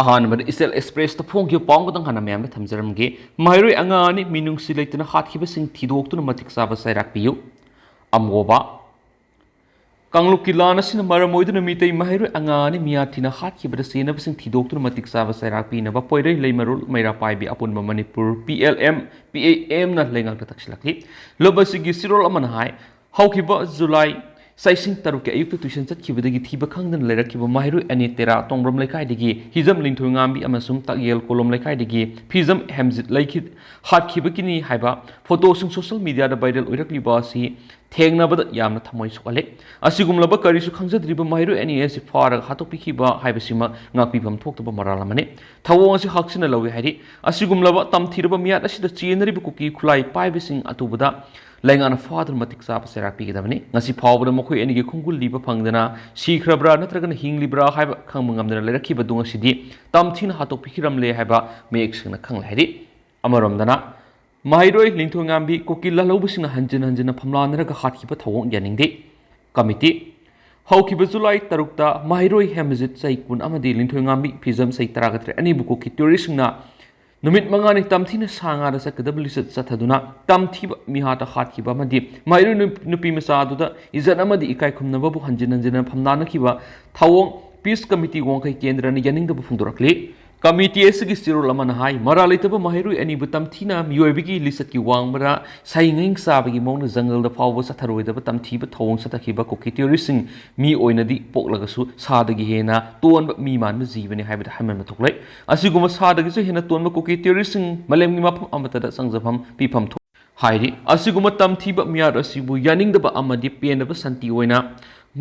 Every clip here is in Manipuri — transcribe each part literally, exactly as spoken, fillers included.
ꯑꯍꯥꯟꯕꯗ ꯏꯆꯦꯜ ꯑꯦꯛꯁꯄ꯭ꯔꯦꯁꯇ ꯐꯣꯡꯈꯤꯕ ꯄꯥꯎ ꯑꯃꯇꯪ ꯍꯥꯟꯅ ꯃꯌꯥꯝꯗ ꯊꯝꯖꯔꯝꯒꯦ꯫ ꯃꯍꯩꯔꯣꯏ ꯑꯉꯥꯡ ꯑꯅꯤ ꯃꯤꯅꯨꯡꯁꯤ ꯂꯩꯇꯅ ꯍꯥꯠꯈꯤꯕꯁꯤꯡ ꯊꯤꯗꯣꯛꯇꯨꯅ ꯃꯇꯤꯛ ꯆꯥꯕ ꯆꯩꯔꯥꯛ ꯄꯤꯌꯨ꯫ ꯑꯃꯣꯕ꯫ ꯀꯥꯡꯂꯨꯞꯀꯤ ꯂꯥꯟ ꯑꯁꯤꯅ ꯃꯔꯝ ꯑꯣꯏꯗꯨꯅ ꯃꯤꯇꯩ ꯃꯍꯩꯔꯣꯏ ꯑꯉꯥꯡ ꯑꯅꯤ ꯃꯤꯌꯥꯊꯤꯅ ꯍꯥꯠꯈꯤꯕꯗ ꯆꯦꯟꯅꯕꯁꯤꯡ ꯊꯤꯗꯣꯛꯇꯨꯅ ꯃꯇꯤꯛ ꯆꯥꯕ ꯆꯩꯔꯥꯛ ꯄꯤꯅꯕ ꯄꯣꯏꯔꯩ ꯂꯩꯃꯔꯣꯜ ꯃꯩꯔꯥ ꯄꯥꯏꯕꯤ ꯑꯄꯨꯟꯕ ꯃꯅꯤꯄꯨꯔ, ꯄꯤ ꯑꯦꯜ ꯑꯦꯝ, ꯄꯤ ꯑꯦ ꯑꯦꯝꯅ ꯂꯩꯉꯥꯛꯇ ꯇꯛꯁꯤꯜꯂꯛꯂꯤ꯫ ꯂꯨꯞ ꯑꯁꯤꯒꯤ ꯆꯦꯔꯣꯜ ꯑꯃꯅ ꯍꯥꯏ, ꯍꯧꯈꯤꯕ ꯖꯨꯂꯥꯏ ꯆꯩꯁꯤꯡ ꯇꯔꯨꯛꯀꯤ ꯑꯌꯨꯛꯇ ꯇ꯭ꯌꯨꯁꯟ ꯆꯠꯈꯤꯕꯗꯒꯤ ꯊꯤꯕ ꯈꯪꯗꯅ ꯂꯩꯔꯛꯈꯤꯕ ꯃꯍꯩꯔꯣꯏ ꯑꯅꯤ ꯇꯦꯔꯥ ꯇꯣꯡꯕ꯭ꯔꯝ ꯂꯩꯀꯥꯏꯗꯒꯤ ꯍꯤꯖꯝ ꯂꯤꯟꯊꯣꯏꯉꯥꯝꯕꯤ ꯑꯃꯁꯨꯡ ꯇꯥꯛꯌꯦꯜ ꯀꯣꯂꯣꯝ ꯂꯩꯀꯥꯏꯗꯒꯤ ꯐꯤꯖꯝ ꯍꯦꯝꯖꯤꯠ ꯂꯩꯈꯤ-, ꯍꯥꯠꯈꯤꯕꯒꯤꯅꯤ ꯍꯥꯏꯕ ꯐꯣꯇꯣꯁꯤꯡ ꯁꯣꯁꯤꯌꯦꯜ ꯃꯤꯗꯤꯌꯥꯗ ꯚꯥꯏꯔꯦꯜ ꯑꯣꯏꯔꯛꯂꯤꯕ ꯑꯁꯤ ꯊꯦꯡꯅꯕꯗ ꯌꯥꯝꯅ ꯊꯃꯣꯏ ꯁꯣꯛꯍꯜꯂꯦ꯫ ꯑꯁꯤꯒꯨꯝꯂꯕ ꯀꯔꯤꯁꯨ ꯈꯪꯖꯗ꯭ꯔꯤꯕ ꯃꯍꯩꯔꯣꯏ ꯑꯅꯤ ꯑꯁꯤ ꯐꯥꯔꯒ ꯍꯥꯠꯇꯣꯛꯄꯤꯈꯤꯕ ꯍꯥꯏꯕꯁꯤꯃꯛ ꯉꯥꯛꯄꯤꯐꯝ ꯊꯣꯛꯇꯕ ꯃꯔꯥꯜ ꯑꯃꯅꯤ꯫ ꯊꯧꯑꯣꯡ ꯑꯁꯤ ꯍꯛꯆꯤꯟꯅ ꯂꯧꯏ ꯍꯥꯏꯔꯤ꯫ ꯑꯁꯤꯒꯨꯝꯂꯕ ꯇꯝꯊꯤꯔꯕ ꯃꯤꯌꯥꯠ ꯑꯁꯤꯗ ꯆꯦꯟꯅꯔꯤꯕ ꯀꯨꯀꯤ ꯈꯨꯠꯂꯥꯏ ꯄꯥꯏꯕꯁꯤꯡ ꯑꯊꯨꯕꯗ ꯂꯩꯉꯥꯛꯅ ꯐꯥꯗꯨꯅ ꯃꯇꯤꯛ ꯆꯥꯕ ꯆꯩꯔꯥꯛ ꯄꯤꯒꯗꯕꯅꯤ꯫ ꯉꯁꯤ ꯐꯥꯎꯕꯗ ꯃꯈꯣꯏ ꯑꯅꯤꯒꯤ ꯈꯣꯡꯒꯨꯜ ꯂꯤꯕ ꯐꯪꯗꯅ ꯁꯤꯈ꯭ꯔꯕ꯭ꯔꯥ ꯅꯠꯇ꯭ꯔꯒꯅ ꯍꯤꯡꯂꯤꯕ꯭ꯔꯥ ꯍꯥꯏꯕ ꯈꯪꯕ ꯉꯝꯗꯅ ꯂꯩꯔꯛꯈꯤꯕ ꯑꯗꯨ ꯉꯁꯤꯗꯤ ꯇꯝꯊꯤꯅ ꯍꯥꯠꯇꯣꯛꯄꯤꯈꯤꯔꯝꯂꯦ ꯍꯥꯏꯕ ꯃꯌꯦꯛ ꯁꯦꯡꯅ ꯈꯪꯂꯦ ꯍꯥꯏꯔꯤ꯫ ꯑꯃꯔꯣꯝꯗꯅ, ꯃꯍꯩꯔꯣꯏ ꯂꯤꯟꯊꯣꯏꯉꯥꯝꯕꯤ ꯀꯨꯀꯤ ꯂꯥꯜꯍꯧꯕꯁꯤꯡꯅ ꯍꯟꯖꯤꯟ ꯍꯟꯖꯤꯟꯅ ꯐꯝꯂꯥꯟꯅꯔꯒ ꯍꯥꯠꯈꯤꯕ ꯊꯧꯑꯣꯡ ꯌꯥꯅꯤꯡꯗꯦ꯫ ꯀꯃꯤꯇꯤ꯫ ꯍꯧꯈꯤꯕ ꯖꯨꯂꯥꯏ ꯇꯔꯨꯛꯇ ꯃꯍꯩꯔꯣꯏ ꯍꯦꯃꯖꯤꯠ ꯆꯍꯤ ꯀꯨꯟ ꯑꯃꯗꯤ ꯂꯤꯟꯊꯣꯏꯉꯥꯝꯕꯤ ꯐꯤꯖꯝ ꯆꯍꯤ ꯇꯔꯥꯒ ꯇꯔꯦꯠ ꯑꯅꯤꯕꯨ ꯀꯨꯀꯤ ꯇꯦꯔꯣꯔꯤꯁꯁꯤꯡꯅ ꯅꯨꯃꯤꯠ ꯃꯉꯥꯅꯤ ꯇꯝꯊꯤꯅ ꯁꯥ ꯉꯥꯗ ꯆꯠꯀꯗꯕ ꯂꯤꯆꯠ ꯆꯠꯊꯗꯨꯅ ꯇꯝꯊꯤꯕ ꯃꯤꯍꯥꯠꯇ ꯍꯥꯠꯈꯤꯕ ꯑꯃꯗꯤ ꯃꯍꯩꯔꯣꯏ ꯅꯨ-, ꯅꯨꯄꯤ ꯃꯆꯥ ꯑꯗꯨꯗ ꯏꯖꯠ ꯑꯃꯗꯤ ꯏꯀꯥꯏ ꯈꯨꯝꯅꯕꯕꯨ ꯍꯟꯖꯤꯟ ꯍꯟꯖꯤꯟꯅ ꯐꯝꯅꯥꯅꯈꯤꯕ ꯊꯧꯑꯣꯡ ꯄꯤꯁ ꯀꯃꯤꯇꯤ ꯋꯥꯡꯈꯩ ꯀꯦꯟꯗ꯭ꯔꯅ ꯌꯥꯅꯤꯡꯗꯕ ꯐꯣꯡꯗꯣꯔꯛꯂꯤ꯫ ꯀꯃꯤꯇꯤ ꯑꯁꯤꯒꯤ ꯆꯦꯔꯣꯜ ꯑꯃꯅ ꯍꯥꯏ, ꯃꯔꯥꯜ ꯂꯩꯇꯕ ꯃꯍꯩꯔꯣꯏ ꯑꯅꯤꯕꯨ ꯇꯝꯊꯤꯅ ꯃꯤꯑꯣꯏꯕꯒꯤ ꯂꯤꯆꯠꯀꯤ ꯋꯥꯡꯃꯗ ꯁꯍꯤ ꯉꯍꯤꯡ ꯆꯥꯕꯒꯤ ꯃꯑꯣꯡꯗ ꯖꯪꯒꯜꯗ ꯐꯥꯎꯕ ꯆꯠꯊꯔꯣꯏꯗꯕ ꯇꯝꯊꯤꯕ ꯊꯧꯑꯣꯡ ꯆꯠꯊꯈꯤꯕ ꯀꯨꯀꯤ ꯇꯦꯔꯣꯔꯤꯁꯁꯤꯡ ꯃꯤ ꯑꯣꯏꯅꯗꯤ ꯄꯣꯛꯂꯒꯁꯨ ꯁꯥꯗꯒꯤ ꯍꯦꯟꯅ ꯇꯣꯟꯕ ꯃꯤ ꯃꯥꯟꯕ ꯖꯤꯕꯅꯤ ꯍꯥꯏꯕꯗ ꯍꯥꯏꯃꯟꯕ ꯊꯣꯛꯂꯦ꯫ ꯑꯁꯤꯒꯨꯝꯕ ꯁꯥꯗꯒꯤꯁꯨ ꯍꯦꯟꯅ ꯇꯣꯟꯕ ꯀꯨꯀꯤ ꯇꯦꯔꯣꯔꯤꯁꯁꯤꯡ ꯃꯥꯂꯦꯝꯒꯤ ꯃꯐꯝ ꯑꯃꯠꯇꯗ ꯆꯪꯖꯐꯝ ꯄꯤꯐꯝ ꯊꯣꯛ ꯍꯥꯏꯔꯤ꯫ ꯑꯁꯤꯒꯨꯝꯕ ꯇꯝꯊꯤꯕ ꯃꯤꯌꯥꯠ ꯑꯁꯤꯕꯨ ꯌꯥꯅꯤꯡꯗꯕ ꯑꯃꯗꯤ ꯄꯦꯟꯗꯕ ꯁꯥꯟꯇꯤ ꯑꯣꯏꯅ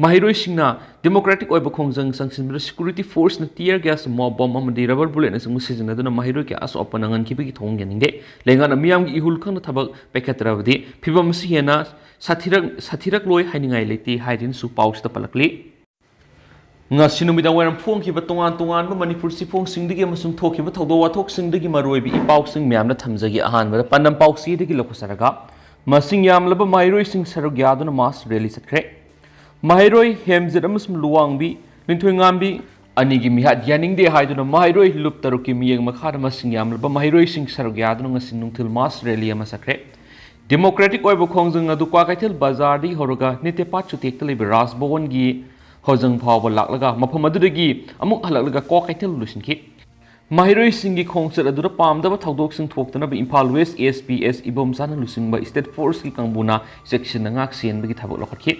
ꯃꯍꯩꯔꯣꯏꯁꯤꯡꯅ ꯗꯦꯃꯣꯀ꯭ꯔꯦꯇꯤꯛ ꯑꯣꯏꯕ ꯈꯣꯡꯖꯪ ꯆꯪꯁꯤꯟꯕꯗ ꯁꯦꯀ꯭ꯌꯨꯔꯤꯇꯤ ꯐꯣꯔꯁꯅ ꯇꯤꯌꯔ ꯒ꯭ꯌꯥꯁ, ꯃꯣꯞ ꯕꯣꯝ ꯑꯃꯗꯤ ꯔꯕꯔ ꯕꯨꯂꯦꯠꯅꯆꯤꯡꯕ ꯁꯤꯖꯤꯟꯅꯗꯨꯅ ꯃꯍꯩꯔꯣꯏ ꯀꯌꯥ ꯑꯁꯣꯛ ꯑꯄꯟ ꯅꯪꯍꯟꯈꯤꯕꯒꯤ ꯊꯧꯑꯣꯡ ꯌꯥꯅꯤꯡꯗꯦ꯫ ꯂꯩꯉꯥꯛꯅ ꯃꯤꯌꯥꯝꯒꯤ ꯏꯍꯨꯜ ꯈꯪꯅ ꯊꯕꯛ ꯄꯥꯏꯈꯠꯇ꯭ꯔꯕꯗꯤ ꯐꯤꯕꯝ ꯑꯁꯤ ꯍꯦꯟꯅ ꯁꯥꯊꯤꯔꯛ-, ꯁꯥꯊꯤꯔꯛꯂꯣꯏ ꯍꯥꯏꯅꯤꯡꯉꯥꯏ ꯂꯩꯇꯦ ꯍꯥꯏꯗꯨꯅꯁꯨ ꯄꯥꯎꯁꯤꯗ ꯄꯜꯂꯛꯂꯤ꯫ ꯉꯁꯤ ꯅꯨꯃꯤꯗꯥꯡ ꯋꯥꯏꯔꯝ ꯐꯣꯡꯈꯤꯕ ꯇꯣꯉꯥꯟ ꯇꯣꯉꯥꯟꯕ ꯃꯅꯤꯄꯨꯔ ꯆꯦꯐꯣꯡꯁꯤꯡꯗꯒꯤ ꯑꯃꯁꯨꯡ ꯊꯣꯛꯈꯤꯕ ꯊꯧꯗꯣꯛ ꯋꯥꯊꯣꯛꯁꯤꯡꯗꯒꯤ ꯃꯔꯨꯑꯣꯏꯕ ꯏ ꯄꯥꯎꯁꯤꯡ ꯃꯌꯥꯝꯅ ꯊꯝꯖꯒꯦ꯫ ꯑꯍꯥꯟꯕꯗ ꯄꯥꯟꯗꯝ ꯄꯥꯎꯆꯦꯗꯒꯤ ꯂꯧꯈꯠꯆꯔꯒ, ꯃꯁꯤꯡ ꯌꯥꯝꯂꯕ ꯃꯍꯩꯔꯣꯏꯁꯤꯡ ꯁꯔꯨꯛ ꯌꯥꯗꯨꯅ ꯃꯥꯁ ꯔꯦꯂꯤ ꯆꯠꯈ꯭ꯔꯦ꯫ ꯃꯍꯩꯔꯣꯏ ꯍꯦꯝꯖꯤꯠ ꯑꯃꯁꯨꯡ ꯂꯨꯋꯥꯡꯕꯤ ꯂꯤꯟꯊꯣꯏꯉꯥꯝꯕꯤ ꯑꯅꯤꯒꯤ ꯃꯤꯍꯥꯠ ꯌꯥꯅꯤꯡꯗꯦ ꯍꯥꯏꯗꯨꯅ ꯃꯍꯩꯔꯣꯏ ꯂꯨꯞ ꯇꯔꯨꯛꯀꯤ ꯃꯤꯠꯌꯦꯡ ꯃꯈꯥꯗ ꯃꯁꯤꯡ ꯌꯥꯝꯂꯕ ꯃꯍꯩꯔꯣꯏꯁꯤꯡ ꯁꯔꯨꯛ ꯌꯥꯗꯨꯅ ꯉꯁꯤ ꯅꯨꯡꯊꯤꯜ mass rally ꯑꯃ ꯆꯠꯈ꯭ꯔꯦ꯫ Democratic ꯑꯣꯏꯕ ꯈꯣꯡꯖꯪ ꯑꯗꯨ ꯀ꯭ꯋꯥꯀꯩꯊꯦꯜ ꯕꯖꯥꯔꯗꯒꯤ ꯍꯧꯔꯒ ꯅꯤꯇꯦꯄꯥꯠ ꯆꯨꯇꯦꯛꯇ ꯂꯩꯕ ꯔꯥꯖ ꯚꯋꯟꯒꯤ ꯍꯣꯖꯪ ꯐꯥꯎꯕ ꯂꯥꯛꯂꯒ ꯃꯐꯝ ꯑꯗꯨꯗꯒꯤ ꯑꯃꯨꯛ ꯍꯜꯂꯛꯂꯒ ꯀ꯭ꯋꯥꯀꯩꯊꯦꯜ ꯂꯣꯏꯁꯤꯟꯈꯤ꯫ ꯃꯍꯩꯔꯣꯏꯁꯤꯡꯒꯤ ꯈꯣꯡꯆꯠ ꯑꯗꯨꯗ ꯄꯥꯝꯗꯕ ꯊꯧꯗꯣꯛꯁꯤꯡ ꯊꯣꯛꯇꯅꯕ ꯏꯝꯐꯥꯜ West SP S ꯏꯕꯣꯝꯆꯥꯅ ꯂꯨꯆꯤꯡꯕ State Forceꯀꯤ ꯀꯥꯡꯕꯨꯅ ꯆꯦꯛꯁꯤꯟꯅ ꯉꯥꯛ ꯁꯦꯟꯕꯒꯤ ꯊꯕꯛ ꯂꯧꯈꯠꯈꯤ꯫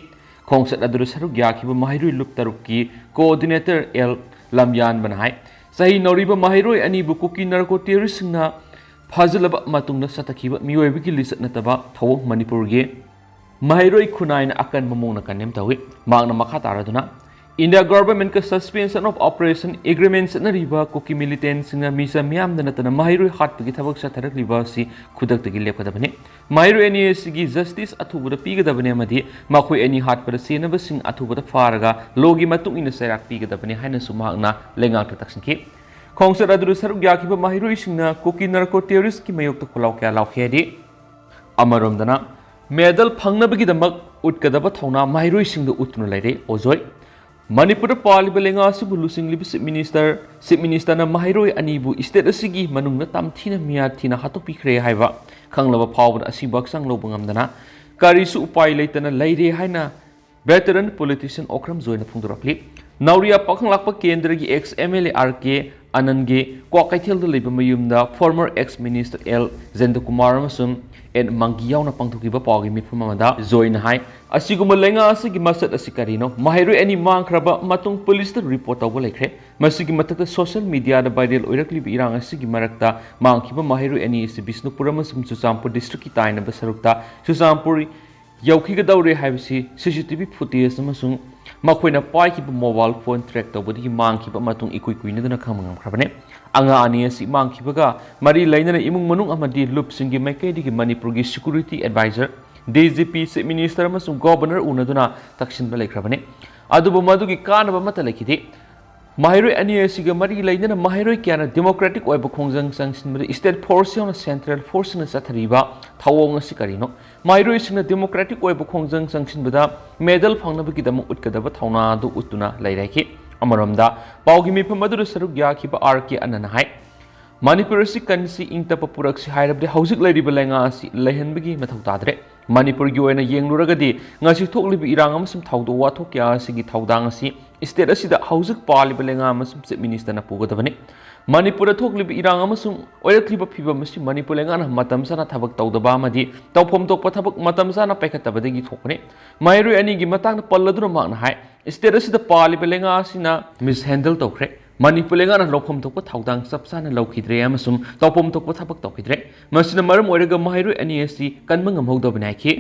ꯈꯣꯡꯆꯠ ꯑꯗꯨꯗ ꯁꯔꯨꯛ ꯌꯥꯈꯤꯕ ꯃꯍꯩꯔꯣꯏ ꯂꯨꯞ ꯇꯔꯨꯛꯀꯤ coordinator L ꯂꯝꯌꯥꯟꯕꯅ ꯍꯥꯏ, ꯆꯍꯤ ꯅꯧꯔꯤꯕ ꯃꯍꯩꯔꯣꯏ ꯑꯅꯤꯕꯨ ꯀꯨꯀꯤ narco terroristꯁꯤꯡꯅ ꯐꯥꯖꯤꯜꯂꯕ ꯃꯇꯨꯡꯗ ꯆꯠꯊꯈꯤꯕ ꯃꯤꯑꯣꯏꯕꯒꯤ ꯂꯤꯆꯠ ꯅꯠꯇꯕ ꯊꯧꯑꯣꯡ ꯃꯅꯤꯄꯨꯔꯒꯤ ꯃꯍꯩꯔꯣꯏ ꯈꯨꯟꯅꯥꯏꯅ ꯑꯀꯟꯕ ꯃꯑꯣꯡꯗ condemn ꯇꯧꯏ꯫ ꯃꯍꯥꯛꯅ ꯃꯈꯥ ꯇꯥꯔꯗꯨꯅ, India governmentꯀ suspension of operation agreement ꯆꯠꯅꯔꯤꯕ ꯀꯨꯀꯤ militantꯁꯤꯡꯅ ꯃꯤꯆꯝ ꯃꯤꯌꯥꯝꯗ ꯅꯠꯇꯅ ꯃꯍꯩꯔꯣꯏ ꯍꯥꯠꯄꯒꯤ ꯊꯕꯛ ꯆꯠꯊꯔꯛꯂꯤꯕ ꯑꯁꯤ ꯈꯨꯗꯛꯇꯒꯤ ꯂꯦꯞꯀꯗꯕꯅꯤ꯫ ꯃꯍꯩꯔꯣꯏ ꯑꯅꯤ ꯑꯁꯤꯒꯤ justice ꯑꯊꯨꯕꯗ ꯄꯤꯒꯗꯕꯅꯤ ꯑꯃꯗꯤ ꯃꯈꯣꯏ ꯑꯅꯤ ꯍꯥꯠꯄꯗ ꯆꯦꯟꯅꯕꯁꯤꯡ ꯑꯊꯨꯕꯗ ꯐꯥꯔꯒ lawꯒꯤ ꯃꯇꯨꯡ ꯏꯟꯅ ꯆꯩꯔꯥꯛ ꯄꯤꯒꯗꯕꯅꯤ ꯍꯥꯏꯅꯁꯨ ꯃꯍꯥꯛꯅ ꯂꯩꯉꯥꯛꯇ ꯇꯛꯁꯤꯟꯈꯤ꯫ ꯈꯣꯡꯆꯠ ꯑꯗꯨꯗ ꯁꯔꯨꯛ ꯌꯥꯈꯤꯕ ꯃꯍꯩꯔꯣꯏꯁꯤꯡꯅ ꯀꯨꯀꯤ narco terroristꯀꯤ ꯃꯥꯌꯣꯛꯇ ꯈꯣꯜꯂꯥꯎ ꯀꯌꯥ ꯂꯥꯎꯈꯤ ꯍꯥꯏꯗꯤ, ꯑꯃꯔꯣꯝꯗꯅ, medal ꯐꯪꯅꯕꯒꯤꯗꯃꯛ ꯎꯠꯀꯗꯕ ꯊꯧꯅꯥ ꯃꯍꯩꯔꯣꯏꯁꯤꯡꯗ ꯎꯠꯇꯨꯅ ꯂꯩꯔꯦ ꯑꯣꯖꯣꯏ꯫ ꯃꯅꯤꯄꯨꯔꯗ ꯄꯥꯜꯂꯤꯕ ꯂꯩꯉꯥꯛ ꯑꯁꯤꯕꯨ ꯂꯨꯆꯤꯡꯂꯤꯕ Chief Minister, Chief Ministerꯅ ꯃꯍꯩꯔꯣꯏ ꯑꯅꯤꯕꯨ state ꯑꯁꯤꯒꯤ ꯃꯅꯨꯡꯗ ꯇꯝꯊꯤꯅ ꯃꯤꯌꯥ ꯊꯤꯅ ꯍꯥꯠꯇꯣꯛꯄꯤꯈ꯭ꯔꯦ ꯍꯥꯏꯕ ꯈꯪꯂꯕ ꯐꯥꯎꯕꯗ ꯑꯁꯤꯕꯨ ꯍꯛꯆꯥꯡ ꯂꯧꯕ ꯉꯝꯗꯅ ꯀꯔꯤꯁꯨ ꯎꯄꯥꯏ ꯂꯩꯇꯅ ꯂꯩꯔꯦ ꯍꯥꯏꯅ veteran politician ꯑꯣꯀ꯭ꯔꯝ ꯖꯣꯏꯅ ꯐꯣꯡꯗꯣꯔꯛꯂꯤ꯫ ꯅꯥꯎꯔꯤꯌꯥ ꯄꯥꯈꯪꯂꯥꯛꯄ ꯀꯦꯟꯗ꯭ꯔꯒꯤ ex MLA R K ꯑꯅꯟꯒꯤ ꯀ꯭ꯋꯥꯀꯩꯊꯦꯜꯗ ꯂꯩꯕ ꯃꯌꯨꯝꯗ former ex minister L ꯖꯌꯟꯇꯀꯨꯃꯥꯔ ꯑꯃꯁꯨꯡ N ꯃꯪꯒꯤ ꯌꯥꯎꯅ ꯄꯥꯡꯊꯣꯛꯈꯤꯕ ꯄꯥꯎꯒꯤ ꯃꯤꯐꯝ ꯑꯃꯗ ꯖꯣꯏꯅ ꯍꯥꯏ, ꯑꯁꯤꯒꯨꯝꯕ ꯂꯩꯉꯥꯛ ꯑꯁꯤꯒꯤ ꯃꯁꯛ ꯑꯁꯤ ꯀꯔꯤꯅꯣ? ꯃꯍꯩꯔꯣꯏ ꯑꯅꯤ ꯃꯥꯡꯈ꯭ꯔꯕ ꯃꯇꯨꯡ ꯄꯨꯂꯤꯁꯇ report ꯇꯧꯕ ꯂꯩꯈ꯭ꯔꯦ꯫ ꯃꯁꯤꯒꯤ ꯃꯊꯛꯇ social mediaꯗ viral ꯑꯣꯏꯔꯛꯂꯤꯕ ꯏꯔꯥꯡ ꯑꯁꯤꯒꯤ ꯃꯔꯛꯇ ꯃꯥꯡꯈꯤꯕ ꯃꯍꯩꯔꯣꯏ ꯑꯅꯤ ꯑꯁꯤ ꯕꯤꯁꯅꯨꯄꯨꯔ ꯑꯃꯁꯨꯡ ꯆꯨꯔꯆꯥꯟꯄꯨꯔ districtꯀꯤ ꯇꯥꯏꯅꯕ ꯁꯔꯨꯛꯇ ꯆꯨꯔꯆꯥꯟꯄꯨꯔ ꯌꯧꯈꯤꯒꯗꯧꯔꯦ ꯍꯥꯏꯕꯁꯤ CCTV footage ꯑꯃꯁꯨꯡ ꯃꯈꯣꯏꯅ ꯄꯥꯏꯈꯤꯕ mobile phone track ꯇꯧꯕꯗꯒꯤ ꯃꯥꯡꯈꯤꯕ ꯃꯇꯨꯡ ꯏꯀꯨꯏ ꯀꯨꯏꯅꯗꯅ ꯈꯪꯕ ꯉꯝꯈ꯭ꯔꯕꯅꯤ꯫ ꯑꯉꯥꯡ ꯑꯅꯤ ꯑꯁꯤ ꯃꯥꯡꯈꯤꯕꯒ ꯃꯔꯤ ꯂꯩꯅꯅ ꯏꯃꯨꯡ ꯃꯅꯨꯡ ꯑꯃꯗꯤ ꯂꯨꯞꯁꯤꯡꯒꯤ ꯃꯥꯏꯀꯩꯗꯒꯤ ꯃꯅꯤꯄꯨꯔꯒꯤ security advisor, DGP, Chief Minister ꯑꯃꯁꯨꯡ Governor ꯎꯅꯗꯨꯅ ꯇꯛꯁꯤꯟꯕ ꯂꯩꯈ꯭ꯔꯕꯅꯤ꯫ ꯑꯗꯨꯕꯨ ꯃꯗꯨꯒꯤ ꯀꯥꯟꯅꯕ ꯑꯃꯠꯇ ꯂꯩꯈꯤꯗꯦ꯫ ꯃꯍꯩꯔꯣꯏ ꯑꯅꯤ ꯑꯁꯤꯒ ꯃꯔꯤ ꯂꯩꯅꯅ ꯃꯍꯩꯔꯣꯏ ꯀꯌꯥꯅ democratic ꯑꯣꯏꯕ ꯈꯣꯡꯖꯪ ꯆꯪꯁꯤꯟꯕꯗ state force ꯌꯥꯎꯅ central forceꯅ ꯆꯠꯊꯔꯤꯕ ꯊꯧꯑꯣꯡ ꯑꯁꯤ ꯀꯔꯤꯅꯣ? ꯃꯍꯩꯔꯣꯏꯁꯤꯡꯅ democratic ꯑꯣꯏꯕ ꯈꯣꯡꯖꯪ ꯆꯪꯁꯤꯟꯕꯗ medal ꯐꯪꯅꯕꯒꯤꯗꯃꯛ ꯎꯠꯀꯗꯕ ꯊꯧꯅꯥ ꯑꯗꯨ ꯎꯠꯇꯨꯅ ꯂꯩꯔꯦ ꯍꯥꯏꯈꯤ꯫ ꯑꯃꯔꯣꯝꯗ, ꯄꯥꯎꯒꯤ ꯃꯤꯐꯝ ꯑꯗꯨꯗ ꯁꯔꯨꯛ ꯌꯥꯈꯤꯕ ꯑꯥꯔ ꯀꯦ ꯑꯅꯟꯅ ꯍꯥꯏ, ꯃꯅꯤꯄꯨꯔ ꯑꯁꯤ ꯀꯟꯁꯤ ꯏꯪ ꯇꯞꯄ ꯄꯨꯔꯛꯁꯤ ꯍꯥꯏꯔꯕꯗꯤ ꯍꯧꯖꯤꯛ ꯂꯩꯔꯤꯕ ꯂꯩꯉꯥꯛ ꯑꯁꯤ ꯂꯩꯍꯟꯕꯒꯤ ꯃꯊꯧ ꯇꯥꯗ꯭ꯔꯦ꯫ ꯃꯅꯤꯄꯨꯔꯒꯤ ꯑꯣꯏꯅ ꯌꯦꯡꯂꯨꯔꯒꯗꯤ ꯉꯁꯤ ꯊꯣꯛꯂꯤꯕ ꯏꯔꯥꯡ ꯑꯃꯁꯨꯡ ꯊꯧꯗꯣꯛ ꯋꯥꯊꯣꯛ ꯀꯌꯥ ꯑꯁꯤꯒꯤ ꯊꯧꯗꯥꯡ ꯑꯁꯤ state ꯑꯁꯤꯗ ꯍꯧꯖꯤꯛ ꯄꯥꯜꯂꯤꯕ ꯂꯩꯉꯥꯛ ꯑꯃꯁꯨꯡ Chief Ministerꯅ ꯄꯨꯒꯗꯕꯅꯤ꯫ ꯃꯅꯤꯄꯨꯔꯗ ꯊꯣꯛꯂꯤꯕ ꯏꯔꯥꯡ ꯑꯃꯁꯨꯡ ꯑꯣꯏꯔꯛꯂꯤꯕ ꯐꯤꯚꯝ ꯑꯁꯤ ꯃꯅꯤꯄꯨꯔ ꯂꯩꯉꯥꯛꯅ ꯃꯇꯝ ꯆꯥꯅ ꯊꯕꯛ ꯇꯧꯗꯕ ꯑꯃꯗꯤ ꯇꯧꯐꯝ ꯊꯣꯛꯄ ꯊꯕꯛ ꯃꯇꯝ ꯆꯥꯅ ꯄꯥꯏꯈꯠꯇꯕꯗꯒꯤ ꯊꯣꯛꯄꯅꯤ꯫ ꯃꯍꯩꯔꯣꯏ ꯑꯅꯤꯒꯤ ꯃꯇꯥꯡꯗ ꯄꯜꯂꯗꯨꯅ ꯃꯍꯥꯛꯅ ꯍꯥꯏ, state ꯑꯁꯤꯗ ꯄꯥꯜꯂꯤꯕ ꯂꯩꯉꯥꯛ ꯑꯁꯤꯅ mishandle ꯇꯧꯈ꯭ꯔꯦ꯫ ꯃꯅꯤꯄꯨꯔ ꯂꯩꯉꯥꯛꯅ ꯂꯧꯐꯝ ꯊꯣꯛꯄ ꯊꯧꯗꯥꯡ ꯆꯞ ꯆꯥꯅ ꯂꯧꯈꯤꯗ꯭ꯔꯦ ꯑꯃꯁꯨꯡ ꯇꯧꯐꯝ ꯊꯣꯛꯄ ꯊꯕꯛ ꯇꯧꯈꯤꯗ꯭ꯔꯦ꯫ ꯃꯁꯤꯅ ꯃꯔꯝ ꯑꯣꯏꯔꯒ ꯃꯍꯩꯔꯣꯏ ꯑꯅꯤ ꯑꯁꯤ ꯀꯟꯕ ꯉꯝꯍꯧꯗꯕꯅꯤ ꯍꯥꯏꯈꯤ꯫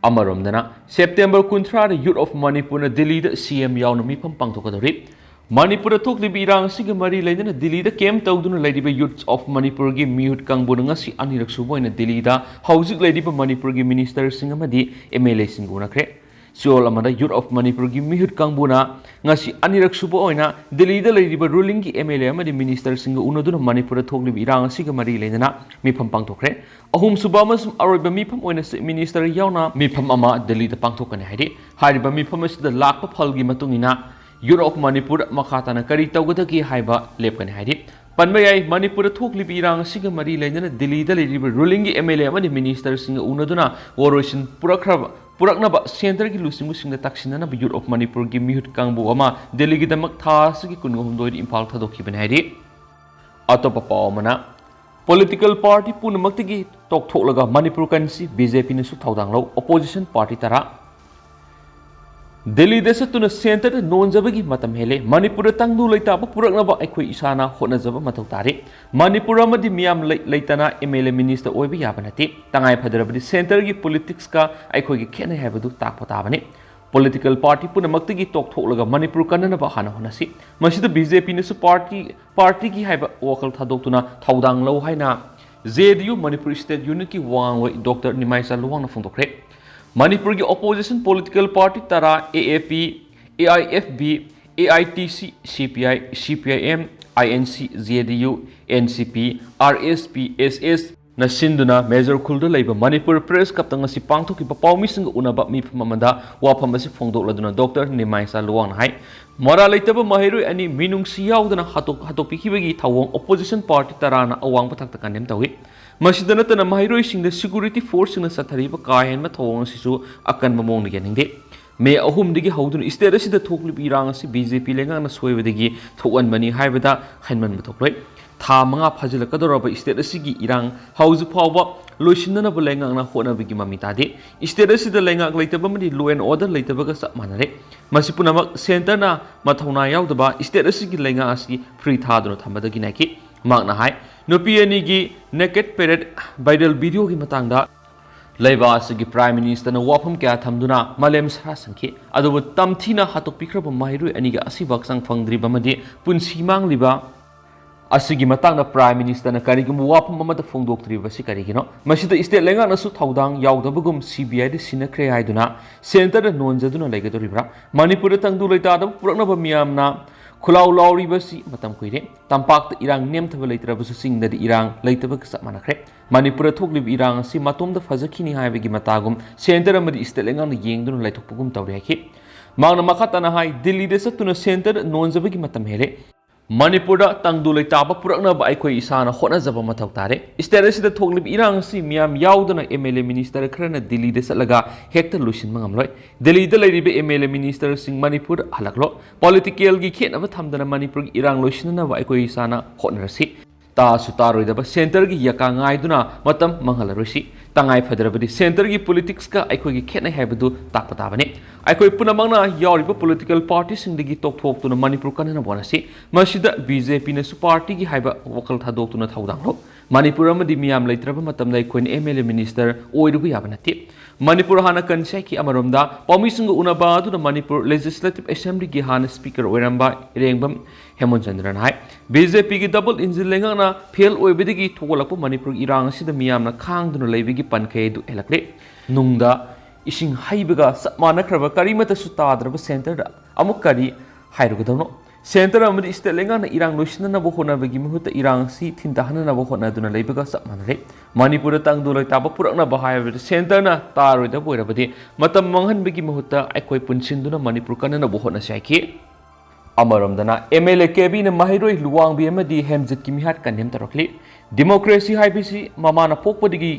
ꯑꯃꯔꯣꯝꯗꯅ, September ꯀꯨꯟꯊ꯭ꯔꯥꯗ Youth of Manipurꯅ ꯗꯤꯜꯂꯤꯗ C M ꯌꯥꯎꯅ ꯃꯤꯐꯝ ꯄꯥꯡꯊꯣꯛꯀꯗꯧꯔꯤ꯫ ꯃꯅꯤꯄꯨꯔꯗ ꯊꯣꯛꯂꯤꯕ ꯏꯔꯥꯡ ꯑꯁꯤꯒ ꯃꯔꯤ ꯂꯩꯅꯅ ꯗꯤꯜꯂꯤꯗ camp ꯇꯧꯗꯨꯅ ꯂꯩꯔꯤꯕ Youth of Manipurꯒꯤ ꯃꯤꯍꯨꯠ ꯀꯥꯡꯕꯨꯅ ꯉꯁꯤ ꯑꯅꯤꯔꯛ ꯁꯨꯕ ꯑꯣꯏꯅ ꯗꯤꯜꯂꯤꯗ ꯍꯧꯖꯤꯛ ꯂꯩꯔꯤꯕ ꯃꯅꯤꯄꯨꯔꯒꯤ ministerꯁꯤꯡ ꯑꯃꯗꯤ M L Aꯁꯤꯡꯒ ꯎꯅꯈ꯭ꯔꯦ꯫ ꯆꯌꯣꯜ ꯑꯃꯗ Youth of Manipurꯒꯤ ꯃꯤꯍꯨꯠ ꯀꯥꯡꯕꯨꯅ ꯉꯁꯤ ꯑꯅꯤꯔꯛ ꯁꯨꯕ ꯑꯣꯏꯅ ꯗꯤꯜꯂꯤꯗ ꯂꯩꯔꯤꯕ rulingꯒꯤ M L A ꯑꯃꯗꯤ ministerꯁꯤꯡꯒ ꯎꯅꯗꯨꯅ ꯃꯅꯤꯄꯨꯔꯗ ꯊꯣꯛꯂꯤꯕ ꯏꯔꯥꯡ ꯑꯁꯤꯒ ꯃꯔꯤ ꯂꯩꯅꯅ ꯃꯤꯐꯝ ꯄꯥꯡꯊꯣꯛꯈ꯭ꯔꯦ꯫ ꯑꯍꯨꯝꯁꯨꯕ ꯑꯃꯁꯨꯡ ꯑꯔꯣꯏꯕ ꯃꯤꯐꯝ ꯑꯣꯏꯅ Chief Minister ꯌꯥꯎꯅ ꯃꯤꯐꯝ ꯑꯃ ꯗꯤꯜꯂꯤꯗ ꯄꯥꯡꯊꯣꯛꯀꯅꯤ ꯍꯥꯏꯔꯤ꯫ ꯍꯥꯏꯔꯤꯕ ꯃꯤꯐꯝ ꯑꯁꯤꯗ ꯂꯥꯛꯄ ꯐꯜꯒꯤ ꯃꯇꯨꯡ ꯏꯟꯅ Youth of Manipur ꯃꯈꯥ ꯇꯥꯅ ꯀꯔꯤ ꯇꯧꯒꯗꯒꯦ ꯍꯥꯏꯕ ꯂꯦꯞꯀꯅꯤ ꯍꯥꯏꯔꯤ꯫ ꯄꯟꯕ ꯌꯥꯏ, ꯃꯅꯤꯄꯨꯔꯗ ꯊꯣꯛꯂꯤꯕ ꯏꯔꯥꯡ ꯑꯁꯤꯒ ꯃꯔꯤ ꯂꯩꯅꯅ ꯗꯤꯜꯂꯤꯗ ꯂꯩꯔꯤꯕ rulingꯒꯤ M L A ꯑꯃꯗꯤ ministerꯁꯤꯡꯒ ꯎꯅꯗꯨꯅ ꯋꯥꯔꯣꯏꯁꯤꯟ ꯄꯨꯔꯛꯈ꯭ꯔꯕ, ꯄꯨꯔꯛꯅꯕ centreꯒꯤ ꯂꯨꯆꯤꯡꯕꯁꯤꯡꯗ ꯇꯛꯁꯤꯟꯅꯅꯕ Youth of Manipurꯒꯤ ꯃꯤꯍꯨꯠ ꯀꯥꯡꯕꯨ ꯑꯃ ꯗꯤꯜꯂꯤꯒꯤꯗꯃꯛ ꯊꯥ ꯑꯁꯤꯒꯤ ꯀꯨꯟꯍꯨꯝꯗꯣꯏꯗ ꯏꯝꯐꯥꯜ ꯊꯥꯗꯣꯛꯈꯤꯕꯅꯤ ꯍꯥꯏꯔꯤ꯫ ꯑꯇꯣꯞꯄ ꯄꯥꯎ ꯑꯃꯅ, political party ꯄꯨꯝꯅꯃꯛꯇꯒꯤ ꯇꯣꯛꯊꯣꯛꯂꯒ ꯃꯅꯤꯄꯨꯔ ꯀꯟꯁꯤ BJPꯅꯁꯨ ꯊꯧꯗꯥꯡ ꯂꯧ, opposition party ꯇꯔꯥ꯫ ꯗꯤꯜꯂꯤꯗ ꯆꯠꯇꯨꯅ centreꯗ ꯅꯣꯟꯖꯕꯒꯤ ꯃꯇꯝ ꯍꯦꯜꯂꯦ꯫ ꯃꯅꯤꯄꯨꯔꯗ ꯇꯪꯗꯨ ꯂꯩꯇꯥꯕ ꯄꯨꯔꯛꯅꯕ ꯑꯩꯈꯣꯏ ꯏꯁꯥꯅ ꯍꯣꯠꯅꯖꯕ ꯃꯊꯧ ꯇꯥꯔꯤ꯫ ꯃꯅꯤꯄꯨꯔ ꯑꯃꯗꯤ ꯃꯤꯌꯥꯝ ꯂꯩ-, ꯂꯩꯇꯅ M L A minister ꯑꯣꯏꯕ ꯌꯥꯕ ꯅꯠꯇꯦ꯫ ꯇꯉꯥꯏ ꯐꯗ꯭ꯔꯕꯗꯤ centreꯒꯤ politicsꯀ ꯑꯩꯈꯣꯏꯒꯤ ꯈꯦꯠꯅꯩ ꯍꯥꯏꯕꯗꯨ ꯇꯥꯛꯄ ꯇꯥꯕꯅꯤ꯫ Political party ꯄꯨꯝꯅꯃꯛꯇꯒꯤ ꯇꯣꯛꯊꯣꯛꯂꯒ ꯃꯅꯤꯄꯨꯔ ꯀꯟꯅꯅꯕ ꯍꯥꯟꯅ ꯍꯣꯠꯅꯁꯤ꯫ ꯃꯁꯤꯗ BJPꯅꯁꯨ party, partyꯒꯤ ꯍꯥꯏꯕ ꯋꯥꯈꯜ ꯊꯥꯗꯣꯛꯇꯨꯅ ꯊꯧꯗꯥꯡ ꯂꯧ ꯍꯥꯏꯅ J D U Manipur State Unitꯀꯤ ꯋꯥ ꯉꯥꯡꯂꯣꯏ Doctor ꯅꯤꯃꯥꯏꯆꯥ ꯂꯨꯋꯥꯡꯅ ꯐꯣꯡꯗꯣꯛꯈ꯭ꯔꯦ꯫ ꯃꯅꯤꯄꯨꯔꯒꯤ opposition political party ꯇꯔꯥ, A A P, A I F B, A I T C, C P I, C P I M, I N C, J D U, N C P, R S P, S S, ꯅ ꯁꯤꯟꯗꯨꯅ ꯃꯦꯖꯔ ꯈꯨꯜꯗ ꯂꯩꯕ ꯃꯅꯤꯄꯨꯔ ꯄ꯭ꯔꯦꯁ ꯀ꯭ꯂꯕꯇ ꯉꯁꯤ ꯄꯥꯡꯊꯣꯛꯈꯤꯕ ꯄꯥꯎꯃꯤꯁꯤꯡꯒ ꯎꯅꯕ ꯃꯤꯐꯝ ꯑꯃꯗ ꯋꯥꯐꯝ ꯑꯁꯤ ꯐꯣꯡꯗꯣꯛꯂꯗꯨꯅ ꯗꯣꯛꯇꯔ ꯅꯤꯃꯥꯏꯆꯥ ꯂꯨꯋꯥꯡꯅ ꯍꯥꯏ, ꯃꯔꯥꯜ ꯂꯩꯇꯕ ꯃꯍꯩꯔꯣꯏ ꯑꯅꯤ ꯃꯤꯅꯨꯡꯁꯤ ꯌꯥꯎꯗꯅ ꯍꯥꯠꯇꯣꯛ-, ꯍꯥꯠꯇꯣꯛꯄꯤꯈꯤꯕꯒꯤ ꯊꯧꯑꯣꯡ ꯑꯣꯄꯣꯖꯤꯁꯟ ꯄꯥꯔꯇꯤ ꯇꯔꯥꯅ ꯑꯋꯥꯡꯕ ꯊꯥꯛꯇ ꯀꯟꯗꯦꯝ ꯇꯧꯏ꯫ ꯃꯁꯤꯗ ꯅꯠꯇꯅ ꯃꯍꯩꯔꯣꯏꯁꯤꯡꯗ ꯁꯦꯀ꯭ꯌꯨꯔꯤꯇꯤ ꯐꯣꯔꯁꯁꯤꯡꯅ ꯆꯠꯊꯔꯤꯕ ꯀꯥ ꯍꯦꯟꯕ ꯊꯧꯑꯣꯡ ꯑꯁꯤꯁꯨ ꯑꯀꯟꯕ ꯃꯑꯣꯡꯗ ꯌꯥꯅꯤꯡꯗꯦ꯫ ꯃꯦ ꯑꯍꯨꯝꯗꯒꯤ ꯍꯧꯗꯨꯅ ꯁ꯭ꯇꯦꯠ ꯑꯁꯤꯗ ꯊꯣꯛꯂꯤꯕ ꯏꯔꯥꯡ ꯑꯁꯤ ꯕꯤ ꯖꯦ ꯄꯤ ꯂꯩꯉꯥꯛꯅ ꯁꯣꯏꯕꯗꯒꯤ ꯊꯣꯛꯍꯟꯕꯅꯤ ꯍꯥꯏꯕꯗ ꯍꯟꯃꯟꯕ ꯊꯣꯛꯂꯣꯏ꯫ ꯊꯥ ꯃꯉꯥ ꯐꯥꯖꯤꯜꯂꯛꯀꯗꯧꯔꯕ ꯁ꯭ꯇꯦꯠ ꯑꯁꯤꯒꯤ ꯏꯔꯥꯡ ꯍꯧꯖꯤꯛ ꯐꯥꯎꯕ ꯂꯣꯏꯁꯤꯟꯅꯅꯕ ꯂꯩꯉꯥꯛꯅ ꯍꯣꯠꯅꯕꯒꯤ ꯃꯃꯤ ꯇꯥꯗꯦ꯫ ꯁ꯭ꯇꯦꯠ ꯑꯁꯤꯗ ꯂꯩꯉꯥꯛ ꯂꯩꯇꯕ ꯑꯃꯗꯤ ꯂꯣ ꯑꯦꯟ ꯑꯣꯔꯗꯔ ꯂꯩꯇꯕꯒ ꯆꯞ ꯃꯥꯟꯅꯔꯦ꯫ ꯃꯁꯤ ꯄꯨꯝꯅꯃꯛ ꯁꯦꯟꯇꯔꯅ ꯃꯊꯧꯅꯥ ꯌꯥꯎꯗꯕ ꯁ꯭ꯇꯦꯠ ꯑꯁꯤꯒꯤ ꯂꯩꯉꯥꯛ ꯑꯁꯤ ꯐ꯭ꯔꯤ ꯊꯥꯗꯨꯅ ꯊꯝꯕꯗꯒꯤ ꯅꯥꯏꯈꯤ꯫ ꯃꯍꯥꯛꯅ ꯍꯥꯏ, ꯅꯨꯄꯤ ꯑꯅꯤꯒꯤ ꯅꯦꯀꯦꯠ ꯄꯦꯔꯦꯗ ꯚꯥꯏꯔꯦꯜ ꯚꯤꯗꯤꯑꯣꯒꯤ ꯃꯇꯥꯡꯗ ꯂꯩꯕꯥꯛ ꯑꯁꯤꯒꯤ ꯄ꯭ꯔꯥꯏꯝ ꯃꯤꯅꯤꯁꯇꯔꯅ ꯋꯥꯐꯝ ꯀꯌꯥ ꯊꯝꯗꯨꯅ ꯃꯥꯂꯦꯝ ꯁꯥꯔꯥ ꯁꯟꯈꯤ꯫ ꯑꯗꯨꯕꯨ ꯇꯝꯊꯤꯅ ꯍꯥꯠꯇꯣꯛꯄꯤꯈ꯭ꯔꯕ ꯃꯍꯩꯔꯣꯏ ꯑꯅꯤꯒꯤ ꯑꯁꯤꯕ ꯍꯛꯆꯥꯡ ꯐꯪꯗ꯭ꯔꯤꯕ ꯑꯃꯗꯤ ꯄꯨꯟꯁꯤ ꯃꯥꯡꯂꯤꯕ ꯑꯁꯤꯒꯤ ꯃꯇꯥꯡꯗ ꯄ꯭ꯔꯥꯏꯝ ꯃꯤꯅꯤꯁꯇꯔꯅ ꯀꯔꯤꯒꯨꯝꯕ ꯋꯥꯐꯝ ꯑꯃꯠꯇ ꯐꯣꯡꯗꯣꯛꯇ꯭ꯔꯤꯕꯁꯤ ꯀꯔꯤꯒꯤꯅꯣ? ꯃꯁꯤꯗ ꯁ꯭ꯇꯦꯠ ꯂꯩꯉꯥꯛꯅꯁꯨ ꯊꯧꯗꯥꯡ ꯌꯥꯎꯗꯕꯒꯨꯝ ꯁꯤ ꯕꯤ ꯑꯥꯏꯗ ꯁꯤꯟꯅꯈ꯭ꯔꯦ ꯍꯥꯏꯗꯨꯅ ꯁꯦꯟꯇꯔꯗ ꯅꯣꯟꯖꯗꯨꯅ ꯂꯩꯒꯗꯧꯔꯤꯕ꯭ꯔꯥ? ꯃꯅꯤꯄꯨꯔꯗ ꯇꯪꯗꯨ ꯂꯩꯇꯥꯗꯕ ꯄꯨꯔꯛꯅꯕ ꯃꯤꯌꯥꯝꯅ ꯈꯨꯂꯥꯎ ꯂꯥꯎꯔꯤꯕꯁꯤ ꯃꯇꯝ ꯀꯨꯏꯔꯦ꯫ ꯇꯝꯄꯥꯛꯇ ꯏꯔꯥꯡ ꯅꯦꯝꯊꯕ ꯂꯩꯇ꯭ꯔꯕꯁꯨ ꯆꯤꯡꯗꯗꯤ ꯏꯔꯥꯡ ꯂꯩꯇꯕꯒ ꯆꯞ ꯃꯥꯟꯅꯈ꯭ꯔꯦ꯫ ꯃꯅꯤꯄꯨꯔꯗ ꯊꯣꯛꯂꯤꯕ ꯏꯔꯥꯡ ꯑꯁꯤ ꯃꯇꯣꯝꯇ ꯐꯖꯈꯤꯅꯤ ꯍꯥꯏꯕꯒꯤ ꯃꯇꯥꯒꯨꯝ ꯁꯦꯟꯇꯔ ꯑꯃꯗꯤ ꯁ꯭ꯇꯦꯠ ꯂꯩꯉꯥꯛꯅ ꯌꯦꯡꯗꯨꯅ ꯂꯩꯊꯣꯛꯄꯒꯨꯝ ꯇꯧꯔꯦ ꯍꯥꯏꯈꯤ꯫ ꯃꯍꯥꯛꯅ ꯃꯈꯥ ꯇꯥꯅ ꯍꯥꯏ, ꯗꯤꯜꯂꯤꯗ ꯆꯠꯇꯨꯅ ꯁꯦꯟꯇꯔꯗ ꯅꯣꯟꯖꯕꯒꯤ ꯃꯇꯝ ꯍꯦꯜꯂꯦ꯫ ꯃꯅꯤꯄꯨꯔꯗ ꯇꯪꯗꯨ ꯂꯩꯇꯥꯕ ꯄꯨꯔꯛꯅꯕ ꯑꯩꯈꯣꯏ ꯏꯁꯥꯅ ꯍꯣꯠꯅꯖꯕ ꯃꯊꯧ ꯇꯥꯔꯦ꯫ ꯁ꯭ꯇꯦꯠ ꯑꯁꯤꯗ ꯊꯣꯛꯂꯤꯕ ꯏꯔꯥꯡ ꯑꯁꯤ ꯃꯤꯌꯥꯝ ꯌꯥꯎꯗꯅ ꯑꯦꯝ ꯑꯦꯜ ꯑꯦ ꯃꯤꯅꯤꯁꯇꯔ ꯈꯔꯅ ꯗꯤꯜꯂꯤꯗ ꯆꯠꯂꯒ ꯍꯦꯛꯇ ꯂꯣꯏꯁꯤꯟꯕ ꯉꯝꯂꯣꯏ꯫ ꯗꯤꯜꯂꯤꯗ ꯂꯩꯔꯤꯕ ꯑꯦꯝ ꯑꯦꯜ ꯑꯦ ꯃꯤꯅꯤꯁꯇꯔꯁꯤꯡ ꯃꯅꯤꯄꯨꯔꯗ ꯍꯜꯂꯛꯂꯣ꯫ ꯄꯣꯂꯤꯇꯤꯀꯦꯜꯒꯤ ꯈꯦꯠꯅꯕ ꯊꯝꯗꯅ ꯃꯅꯤꯄꯨꯔꯒꯤ ꯏꯔꯥꯡ ꯂꯣꯏꯁꯤꯟꯅꯅꯕ ꯑꯩꯈꯣꯏ ꯏꯁꯥꯅ ꯍꯣꯠꯅꯔꯁꯤ꯫ ꯇꯥꯁꯨ ꯇꯥꯔꯣꯏꯗꯕ ꯁꯦꯟꯇꯔꯒꯤ ꯌꯥꯀꯥ ꯉꯥꯏꯗꯨꯅ ꯃꯇꯝ ꯃꯥꯡꯍꯜꯂꯔꯣꯏꯁꯤ꯫ ꯇꯉꯥꯏ ꯐꯗ꯭ꯔꯕꯗꯤ ꯁꯦꯟꯇꯔꯒꯤ ꯄꯣꯂꯤꯇꯤꯛꯁꯀ ꯑꯩꯈꯣꯏꯒꯤ ꯈꯦꯠꯅꯩ ꯍꯥꯏꯕꯗꯨ ꯇꯥꯛꯄ ꯇꯥꯕꯅꯤ꯫ ꯑꯩꯈꯣꯏ ꯄꯨꯝꯅꯃꯛꯅ ꯌꯥꯎꯔꯤꯕ ꯄꯣꯂꯤꯇꯤꯀꯦꯜ ꯄꯥꯔꯇꯤꯁꯤꯡꯗꯒꯤ ꯇꯣꯛꯊꯣꯛꯇꯨꯅ ꯃꯅꯤꯄꯨꯔ ꯀꯟꯅꯅꯕ ꯍꯣꯠꯅꯁꯤ꯫ ꯃꯁꯤꯗ ꯕꯤ ꯖꯦ ꯄꯤꯅꯁꯨ ꯄꯥꯔꯇꯤꯒꯤ ꯍꯥꯏꯕ ꯋꯥꯈꯜ ꯊꯥꯗꯣꯛꯇꯨꯅ ꯊꯧꯗꯥꯡ ꯂꯧ꯫ ꯃꯅꯤꯄꯨꯔ ꯑꯃꯗꯤ ꯃꯤꯌꯥꯝ ꯂꯩꯇ꯭ꯔꯕ ꯃꯇꯝꯗ ꯑꯩꯈꯣꯏꯅ ꯑꯦꯝ ꯑꯦꯜ ꯑꯦ ꯃꯤꯅꯤꯁꯇꯔ ꯑꯣꯏꯔꯨꯕ ꯌꯥꯕ ꯅꯠꯇꯦ꯫ ꯃꯅꯤꯄꯨꯔ ꯍꯥꯟꯅ ꯀꯟꯁꯤ ꯍꯥꯏꯈꯤ꯫ ꯑꯃꯔꯣꯝꯗ ꯄꯥꯎꯃꯤꯁꯤꯡꯒ ꯎꯅꯕ ꯑꯗꯨꯅ ꯃꯅꯤꯄꯨꯔ ꯂꯦꯖꯤꯁꯂꯦꯇꯤꯚ ꯑꯦꯁꯦꯝꯕ꯭ꯂꯤꯒꯤ ꯍꯥꯟꯅ ꯁ꯭ꯄꯤꯀꯔ ꯑꯣꯏꯔꯝꯕ ꯏꯔꯦꯡꯕꯝ ꯍꯦꯃꯟꯆꯟꯗ꯭ꯔꯅ ꯍꯥꯏ, ꯕꯤ ꯖꯦ ꯄꯤꯒꯤ ꯗꯕꯜ ꯏꯟꯖꯤꯟ ꯂꯩꯉꯥꯛꯅ ꯐꯦꯜ ꯑꯣꯏꯕꯗꯒꯤ ꯊꯣꯛꯂꯛꯄ ꯃꯅꯤꯄꯨꯔꯒꯤ ꯏꯔꯥꯡ ꯑꯁꯤꯗ ꯃꯤꯌꯥꯝꯅ ꯈꯥꯡꯗꯨꯅ ꯂꯩꯕꯒꯤ ꯄꯟꯈꯩ ꯑꯗꯨ ꯍꯦꯜꯂꯛꯂꯦ꯫ ꯅꯨꯡꯗ ꯏꯁꯤꯡ ꯍꯩꯕꯒ ꯆꯞ ꯃꯥꯟꯅꯈ꯭ꯔꯕ ꯀꯔꯤꯃꯠꯇꯁꯨ ꯇꯥꯗ꯭ꯔꯕ ꯁꯦꯟꯇꯔꯗ ꯑꯃꯨꯛ ꯀꯔꯤ ꯍꯥꯏꯔꯨꯒꯗꯕꯅꯣ? ꯁꯦꯟꯇꯔ ꯑꯃꯗꯤ ꯁ꯭ꯇꯦꯠ ꯂꯩꯉꯥꯛꯅ ꯏꯔꯥꯡ ꯂꯣꯏꯁꯤꯟꯅꯅꯕ ꯍꯣꯠꯅꯕꯒꯤ ꯃꯍꯨꯠꯇ ꯏꯔꯥꯡ ꯑꯁꯤ ꯊꯤꯟꯊꯍꯟꯅꯅꯕ ꯍꯣꯠꯅꯗꯨꯅ ꯂꯩꯕꯒ ꯆꯞ ꯃꯥꯟꯅꯔꯦ꯫ ꯃꯅꯤꯄꯨꯔꯗ ꯇꯪꯗꯨ ꯂꯩꯇꯥꯕ ꯄꯨꯔꯛꯅꯕ ꯍꯥꯏꯕꯗ ꯁꯦꯟꯇꯔꯅ ꯇꯥꯔꯣꯏꯗꯕ ꯑꯣꯏꯔꯕꯗꯤ ꯃꯇꯝ ꯃꯥꯡꯍꯟꯕꯒꯤ ꯃꯍꯨꯠꯇ ꯑꯩꯈꯣꯏ ꯄꯨꯟꯁꯤꯟꯗꯨꯅ ꯃꯅꯤꯄꯨꯔ ꯀꯟꯅꯅꯕ ꯍꯣꯠꯅꯁꯤ ꯍꯥꯏꯈꯤ꯫ ꯑꯃꯔꯣꯝꯗꯅ ꯑꯦꯝ ꯑꯦꯜ ꯑꯦ ꯀꯦꯕꯤꯅ ꯃꯍꯩꯔꯣꯏ ꯂꯨꯋꯥꯡꯕꯤ ꯑꯃꯗꯤ ꯍꯦꯝꯖꯤꯠꯀꯤ ꯃꯤꯍꯥꯠ ꯀꯟꯗꯦꯝ ꯇꯧꯔꯛꯂꯤ꯫ ꯗꯤꯃꯣꯀ꯭ꯔꯦꯁꯤ ꯍꯥꯏꯕꯁꯤ ꯃꯃꯥꯅ ꯄꯣꯛꯄꯗꯒꯤ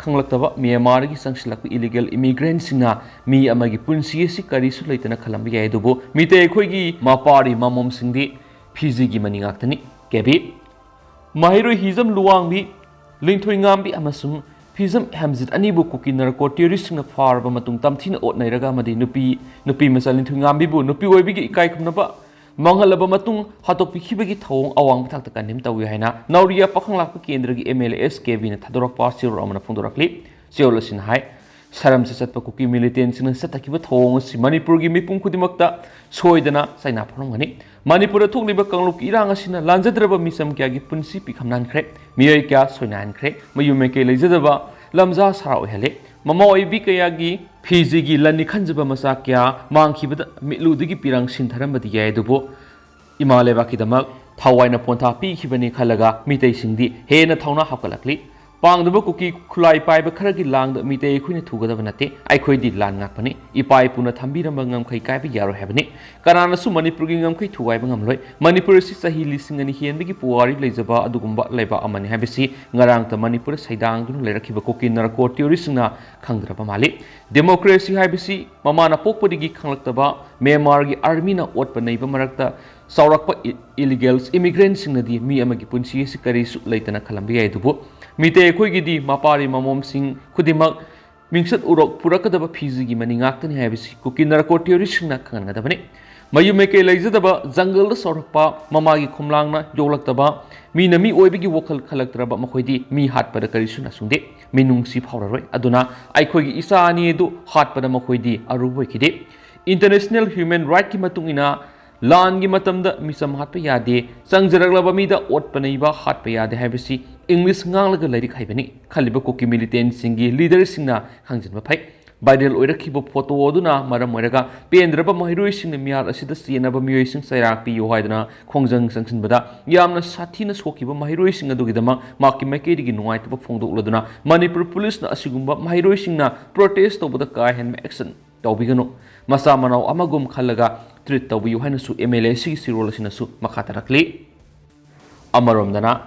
ꯈꯪꯂꯛꯇꯕ ꯃ꯭ꯌꯥꯟꯃꯥꯔꯗꯒꯤ ꯆꯪꯁꯤꯜꯂꯛꯄ ꯏꯂꯤꯒꯦꯜ ꯏꯃꯤꯒ꯭ꯔꯦꯟꯁꯤꯡꯅ ꯃꯤ ꯑꯃꯒꯤ ꯄꯨꯟꯁꯤ ꯑꯁꯤ ꯀꯔꯤꯁꯨ ꯂꯩꯇꯅ ꯈꯜꯂꯝꯕ ꯌꯥꯏ, ꯑꯗꯨꯕꯨ ꯃꯤꯇꯩ ꯑꯩꯈꯣꯏꯒꯤ ꯃꯄꯥꯔꯤ ꯃꯃꯣꯝꯁꯤꯡꯗꯤ ꯐꯤꯖꯤꯒꯤ ꯃꯅꯤ ꯉꯥꯛꯇꯅꯤ꯫ ꯀꯦꯕꯤ꯫ ꯃꯍꯩꯔꯣꯏ ꯍꯤꯖꯝ ꯂꯨꯋꯥꯡꯕꯤ, ꯂꯤꯟꯊꯣꯏꯉꯥꯝꯕꯤ ꯑꯃꯁꯨꯡ ꯐꯤꯖꯝ ꯍꯦꯝꯖꯤꯠ ꯑꯅꯤꯕꯨ ꯀꯨꯀꯤ ꯅꯥꯔꯀꯣ ꯇꯦꯔꯣꯔꯤꯁꯁꯤꯡꯅ ꯐꯥꯔꯕ ꯃꯇꯨꯡ ꯇꯝꯊꯤꯅ ꯑꯣꯠꯅꯩꯔꯒ ꯑꯃꯗꯤ ꯅꯨꯄꯤ, ꯅꯨꯄꯤ ꯃꯆꯥ ꯂꯤꯟꯊꯣꯏꯉꯥꯝꯕꯤꯕꯨ ꯅꯨꯄꯤ ꯑꯣꯏꯕꯒꯤ ꯏꯀꯥꯏ ꯈꯨꯝꯅꯕ ꯃꯥꯡꯍꯜꯂꯕ ꯃꯇꯨꯡ ꯍꯥꯠꯇꯣꯛꯄꯤꯈꯤꯕꯒꯤ ꯊꯧꯑꯣꯡ ꯑꯋꯥꯡꯕ ꯊꯥꯛꯇ ꯀꯟꯗꯦꯝ ꯇꯧꯏ ꯍꯥꯏꯅ ꯅꯥꯎꯔꯤꯌꯥ ꯄꯥꯈꯪꯂꯥꯛꯄ ꯀꯦꯟꯗ꯭ꯔꯒꯤ ꯑꯦꯝ ꯑꯦꯜ ꯑꯦ ꯑꯦꯁ ꯀꯦ ꯕꯤꯅ ꯊꯥꯗꯣꯔꯛꯄ ꯆꯦꯔꯣꯜ ꯑꯃꯅ ꯐꯣꯡꯗꯣꯔꯛꯂꯤ꯫ ꯆꯦꯔꯣꯜ ꯑꯁꯤꯅ ꯍꯥꯏ, ꯁꯔꯝꯁ ꯆꯠꯄ ꯀꯨꯀꯤ ꯃꯤꯂꯤꯇꯦꯟꯁꯤꯡꯅ ꯆꯠꯊꯈꯤꯕ ꯊꯧꯑꯣꯡ ꯑꯁꯤ ꯃꯅꯤꯄꯨꯔꯒꯤ ꯃꯤꯄꯨꯝ ꯈꯨꯗꯤꯡꯃꯛꯇ ꯁꯣꯏꯗꯅ ꯆꯩꯅꯥ ꯐꯣꯡꯂꯝꯒꯅꯤ꯫ ꯃꯅꯤꯄꯨꯔꯗ ꯊꯣꯛꯂꯤꯕ ꯀꯥꯡꯂꯨꯞꯀꯤ ꯏꯔꯥꯡ ꯑꯁꯤꯅ ꯂꯥꯟꯖꯗ꯭ꯔꯕ ꯃꯤꯆꯝ ꯀꯌꯥꯒꯤ ꯄꯨꯟꯁꯤ ꯄꯤꯈꯝ ꯅꯥꯟꯈ꯭ꯔꯦ, ꯃꯤꯑꯣꯏ ꯀꯌꯥ ꯁꯣꯏꯅꯥꯏꯍꯟꯈ꯭ꯔꯦ, ꯃꯌꯨꯝ ꯃꯩꯀꯩ ꯂꯩꯖꯗꯕ ꯂꯝꯖꯥ ꯁꯥꯔꯥ ꯑꯣꯏꯍꯜꯂꯦ꯫ ꯃꯃꯥ ꯑꯣꯏꯕꯤ ꯀꯌꯥꯒꯤ ꯐꯤꯖꯤꯒꯤ ꯂꯟꯅꯤ ꯈꯟꯖꯕ ꯃꯆꯥ ꯀꯌꯥ ꯃꯥꯡꯈꯤꯕꯗ ꯃꯤꯠꯂꯨꯗꯒꯤ ꯄꯤꯔꯥꯡ ꯁꯤꯟꯊꯔꯝꯕꯗꯤ ꯌꯥꯏ, ꯑꯗꯨꯕꯨ ꯏꯃꯥ ꯂꯩꯕꯥꯛꯀꯤꯗꯃꯛ ꯊꯋꯥꯏꯅ ꯄꯣꯟꯊꯥ ꯄꯤꯈꯤꯕꯅꯤ ꯈꯜꯂꯒ ꯃꯤꯇꯩꯁꯤꯡꯗꯤ ꯍꯦꯟꯅ ꯊꯧꯅꯥ ꯍꯥꯞꯀꯠꯂꯛꯂꯤ꯫ ꯄꯥꯡꯗꯕ ꯀꯨꯀꯤ ꯈꯨꯠꯂꯥꯏ ꯄꯥꯏꯕ ꯈꯔꯒꯤ ꯂꯥꯡꯗ ꯃꯤꯇꯩ ꯑꯩꯈꯣꯏꯅ ꯊꯨꯒꯗꯕ ꯅꯠꯇꯦ꯫ ꯑꯩꯈꯣꯏꯗꯤ ꯂꯥꯟ ꯉꯥꯛꯄꯅꯤ꯫ ꯏꯄꯥ ꯏꯄꯨꯅ ꯊꯝꯕꯤꯔꯝꯕ ꯉꯝꯈꯩ ꯀꯥꯏꯕ ꯌꯥꯔꯣꯏ ꯍꯥꯏꯕꯅꯤ꯫ ꯀꯅꯥꯅꯁꯨ ꯃꯅꯤꯄꯨꯔꯒꯤ ꯉꯝꯈꯩ ꯊꯨꯒꯥꯏꯕ ꯉꯝꯂꯣꯏ꯫ ꯃꯅꯤꯄꯨꯔ ꯑꯁꯤ ꯆꯍꯤ ꯂꯤꯁꯤꯡ ꯑꯅꯤ ꯍꯦꯟꯕꯒꯤ ꯄꯨꯋꯥꯔꯤ ꯂꯩꯖꯕ ꯑꯗꯨꯒꯨꯝꯕ ꯂꯩꯕꯥꯛ ꯑꯃꯅꯤ ꯍꯥꯏꯕꯁꯤ ꯉꯔꯥꯡꯇ ꯃꯅꯤꯄꯨꯔꯗ ꯁꯩꯗꯥꯡꯗꯨꯅ ꯂꯩꯔꯛꯈꯤꯕ ꯀꯨꯀꯤ ꯅꯥꯔꯀꯣ ꯇꯦꯔꯣꯔꯤꯁꯁꯤꯡꯅ ꯈꯪꯗ꯭ꯔꯕ ꯃꯥꯜꯂꯤ꯫ ꯗꯦꯃꯣꯀ꯭ꯔꯦꯁꯤ ꯍꯥꯏꯕꯁꯤ ꯃꯃꯥꯅ ꯄꯣꯛꯄꯗꯒꯤ ꯈꯪꯂꯛꯇꯕ ꯃ꯭ꯌꯥꯟꯃꯥꯔꯒꯤ ꯑꯥꯔꯃꯤꯅ ꯑꯣꯠꯄ ꯅꯩꯕ ꯃꯔꯛꯇ ꯆꯥꯎꯔꯛꯄ ꯏ-, ꯏꯂꯤꯒꯦꯜꯁ ꯏꯃꯤꯒ꯭ꯔꯦꯟꯁꯤꯡꯅꯗꯤ ꯃꯤ ꯑꯃꯒꯤ ꯄꯨꯟꯁꯤ ꯑꯁꯤ ꯀꯔꯤꯁꯨ ꯂꯩꯇꯅ ꯈꯜꯂꯝꯕ ꯌꯥꯏ, ꯑꯗꯨꯕꯨ ꯃꯤꯇꯩ ꯑꯩꯈꯣꯏꯒꯤꯗꯤ ꯃꯄꯥꯔꯤ ꯃꯃꯣꯝꯁꯤꯡ ꯈꯨꯗꯤꯡꯃꯛ ꯃꯤꯡꯆꯠ ꯎꯔꯣꯛ ꯄꯨꯔꯛꯀꯗꯕ ꯐꯤꯖꯤꯒꯤ ꯃꯅꯤ ꯉꯥꯛꯇꯅꯤ ꯍꯥꯏꯕꯁꯤ ꯀꯨꯀꯤ ꯅꯥꯔꯀꯣ ꯇꯦꯔꯣꯔꯤꯁꯁꯤꯡꯅ ꯈꯪꯍꯟꯒꯗꯕꯅꯤ꯫ ꯃꯌꯨꯝ ꯃꯩꯀꯩ ꯂꯩꯖꯗꯕ ꯖꯪꯒꯜꯗ ꯆꯥꯎꯔꯛꯄ, ꯃꯃꯥꯒꯤ ꯈꯣꯝꯂꯥꯡꯅ ꯌꯣꯛꯂꯛꯇꯕ, ꯃꯤꯅ ꯃꯤ ꯑꯣꯏꯕꯒꯤ ꯋꯥꯈꯜ ꯈꯜꯂꯛꯇ꯭ꯔꯕ ꯃꯈꯣꯏꯗꯤ ꯃꯤ ꯍꯥꯠꯄꯗ ꯀꯔꯤꯁꯨ ꯅꯁꯨꯡꯗꯦ, ꯃꯤꯅꯨꯡꯁꯤ ꯐꯥꯎꯔꯔꯣꯏ꯫ ꯑꯗꯨꯅ ꯑꯩꯈꯣꯏꯒꯤ ꯏꯆꯥ ꯑꯅꯤ ꯑꯗꯨ ꯍꯥꯠꯄꯗ ꯃꯈꯣꯏꯗꯤ ꯑꯔꯨꯕ ꯑꯣꯏꯈꯤꯗꯦ꯫ ꯏꯟꯇꯔꯅꯦꯁꯅꯦꯜ ꯍ꯭ꯌꯨꯃꯦꯟ ꯔꯥꯏꯠꯀꯤ ꯃꯇꯨꯡ ꯏꯟꯅ ꯂꯥꯟꯒꯤ ꯃꯇꯝꯗ ꯃꯤꯆꯝ ꯍꯥꯠꯄ ꯌꯥꯗꯦ, ꯆꯪꯖꯔꯛꯂꯕ ꯃꯤꯗ ꯑꯣꯠꯄ ꯅꯩꯕ ꯍꯥꯠꯄ ꯌꯥꯗꯦ ꯍꯥꯏꯕꯁꯤ ꯏꯪꯂꯤꯁ ꯉꯥꯡꯂꯒ ꯂꯥꯏꯔꯤꯛ ꯍꯩꯕꯅꯤ ꯈꯜꯂꯤꯕ ꯀꯨꯀꯤ ꯃꯤꯂꯤꯇꯦꯟꯁꯤꯡꯒꯤ ꯂꯤꯗꯔꯁꯤꯡꯅ ꯈꯪꯖꯤꯟꯕ ꯐꯩ꯫ Viral ꯑꯣꯏꯔꯛꯈꯤꯕ ꯐꯣꯇꯣ ꯑꯗꯨꯅ ꯃꯔꯝ ꯑꯣꯏꯔꯒ ꯄꯦꯟꯗ꯭ꯔꯕ ꯃꯍꯩꯔꯣꯏꯁꯤꯡꯅ ꯃꯤꯍꯥꯠ ꯑꯁꯤꯗ ꯆꯦꯟꯅꯕ ꯃꯤꯑꯣꯏꯁꯤꯡ ꯆꯩꯔꯥꯛ ꯄꯤꯌꯨ ꯍꯥꯏꯗꯨꯅ ꯈꯣꯡꯖꯪ ꯆꯪꯁꯤꯟꯕꯗ ꯌꯥꯝꯅ ꯁꯥꯊꯤꯅ ꯁꯣꯛꯈꯤꯕ ꯃꯍꯩꯔꯣꯏꯁꯤꯡ ꯑꯗꯨꯒꯤꯗꯃꯛ ꯃꯍꯥꯛꯀꯤ ꯃꯥꯏꯀꯩꯗꯒꯤ ꯅꯨꯡꯉꯥꯏꯇꯕ ꯐꯣꯡꯗꯣꯛꯂꯗꯨꯅ ꯃꯅꯤꯄꯨꯔ ꯄꯨꯂꯤꯁꯅ ꯑꯁꯤꯒꯨꯝꯕ ꯃꯍꯩꯔꯣꯏꯁꯤꯡꯅ protest ꯇꯧꯕꯗ ꯀꯥ ꯍꯦꯟꯕ action ꯇꯧꯕꯤꯒꯅꯨ, ꯃꯆꯥ ꯃꯅꯥꯎ ꯑꯃꯒꯨꯝ ꯈꯜꯂꯒ treat ꯇꯧꯕꯤꯌꯨ ꯍꯥꯏꯅꯁꯨ MLA ꯑꯁꯤꯒꯤ ꯆꯦꯔꯣꯜ ꯑꯁꯤꯅꯁꯨ ꯃꯈꯥ ꯇꯥꯔꯛꯂꯤ꯫ ꯑꯃꯔꯣꯝꯗꯅ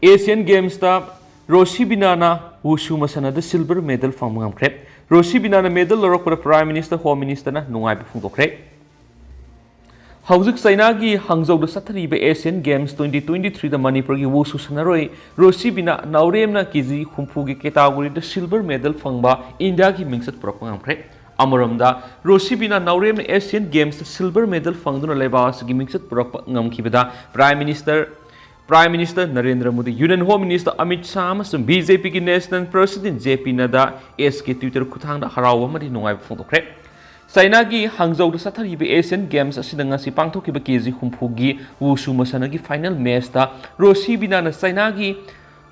Asian Gamesꯇ ꯔꯣꯁꯤꯕꯤꯅꯥꯅ ꯋꯨꯁꯨ ꯃꯁꯥꯟꯅꯗ silver medal ꯐꯪꯕ ꯉꯝꯈ꯭ꯔꯦ꯫ ꯔꯣꯁꯤꯕꯤꯅꯥꯅ medal ꯂꯧꯔꯛꯄꯗ Prime Minister, Home Ministerꯅ ꯅꯨꯡꯉꯥꯏꯕ ꯐꯣꯡꯗꯣꯛꯈ꯭ꯔꯦ꯫ ꯍꯧꯖꯤꯛ ꯆꯩꯅꯥꯒꯤ ꯍꯪꯖꯧꯗ ꯆꯠꯊꯔꯤꯕ Asian Games twenty twenty-threeꯗ ꯃꯅꯤꯄꯨꯔꯒꯤ ꯋꯨꯁꯨ ꯁꯥꯟꯅꯔꯣꯏ ꯔꯣꯁꯤꯕꯤꯅꯥ ꯅꯥꯎꯔꯦꯝꯅ KG ꯍꯨꯝꯐꯨꯒꯤ categoryꯗ silver medal ꯐꯪꯕ ꯏꯟꯗꯤꯌꯥꯒꯤ ꯃꯤꯡꯆꯠ ꯄꯨꯔꯛꯄ ꯉꯝꯈ꯭ꯔꯦ꯫ ꯑꯃꯔꯣꯝꯗ ꯔꯣꯁꯤꯕꯤꯅꯥ ꯅꯥꯎꯔꯦꯝꯅ Asian Gamesꯇ silver medal ꯐꯪꯗꯨꯅ ꯂꯩꯕꯥꯛ ꯑꯁꯤꯒꯤ ꯃꯤꯡꯆꯠ ꯄꯨꯔꯛꯄ ꯉꯝꯈꯤꯕꯗ Prime Minister, Prime Minister Narendra Modi, Union Home Minister Amit Shah ꯑꯃꯁꯨꯡ BJPꯒꯤ National President JP ꯅꯗ꯭ꯗꯥ ꯑꯦꯁ ꯀꯦ Twitter ꯈꯨꯠꯊꯥꯡꯗ ꯍꯔꯥꯎꯕ ꯑꯃꯗꯤ ꯅꯨꯡꯉꯥꯏꯕ ꯐꯣꯡꯗꯣꯛꯈ꯭ꯔꯦ꯫ ꯆꯩꯅꯥꯒꯤ ꯍꯪꯖꯧꯗ ꯆꯠꯊꯔꯤꯕ Asian Games ꯑꯁꯤꯗ ꯉꯁꯤ ꯄꯥꯡꯊꯣꯛꯈꯤꯕ KG ꯍꯨꯝꯐꯨꯒꯤ ꯋꯨꯁꯨ ꯃꯁꯥꯟꯅꯒꯤ final matchꯇ ꯔꯣꯁꯤꯕꯤꯅꯥꯅ ꯆꯩꯅꯥꯒꯤ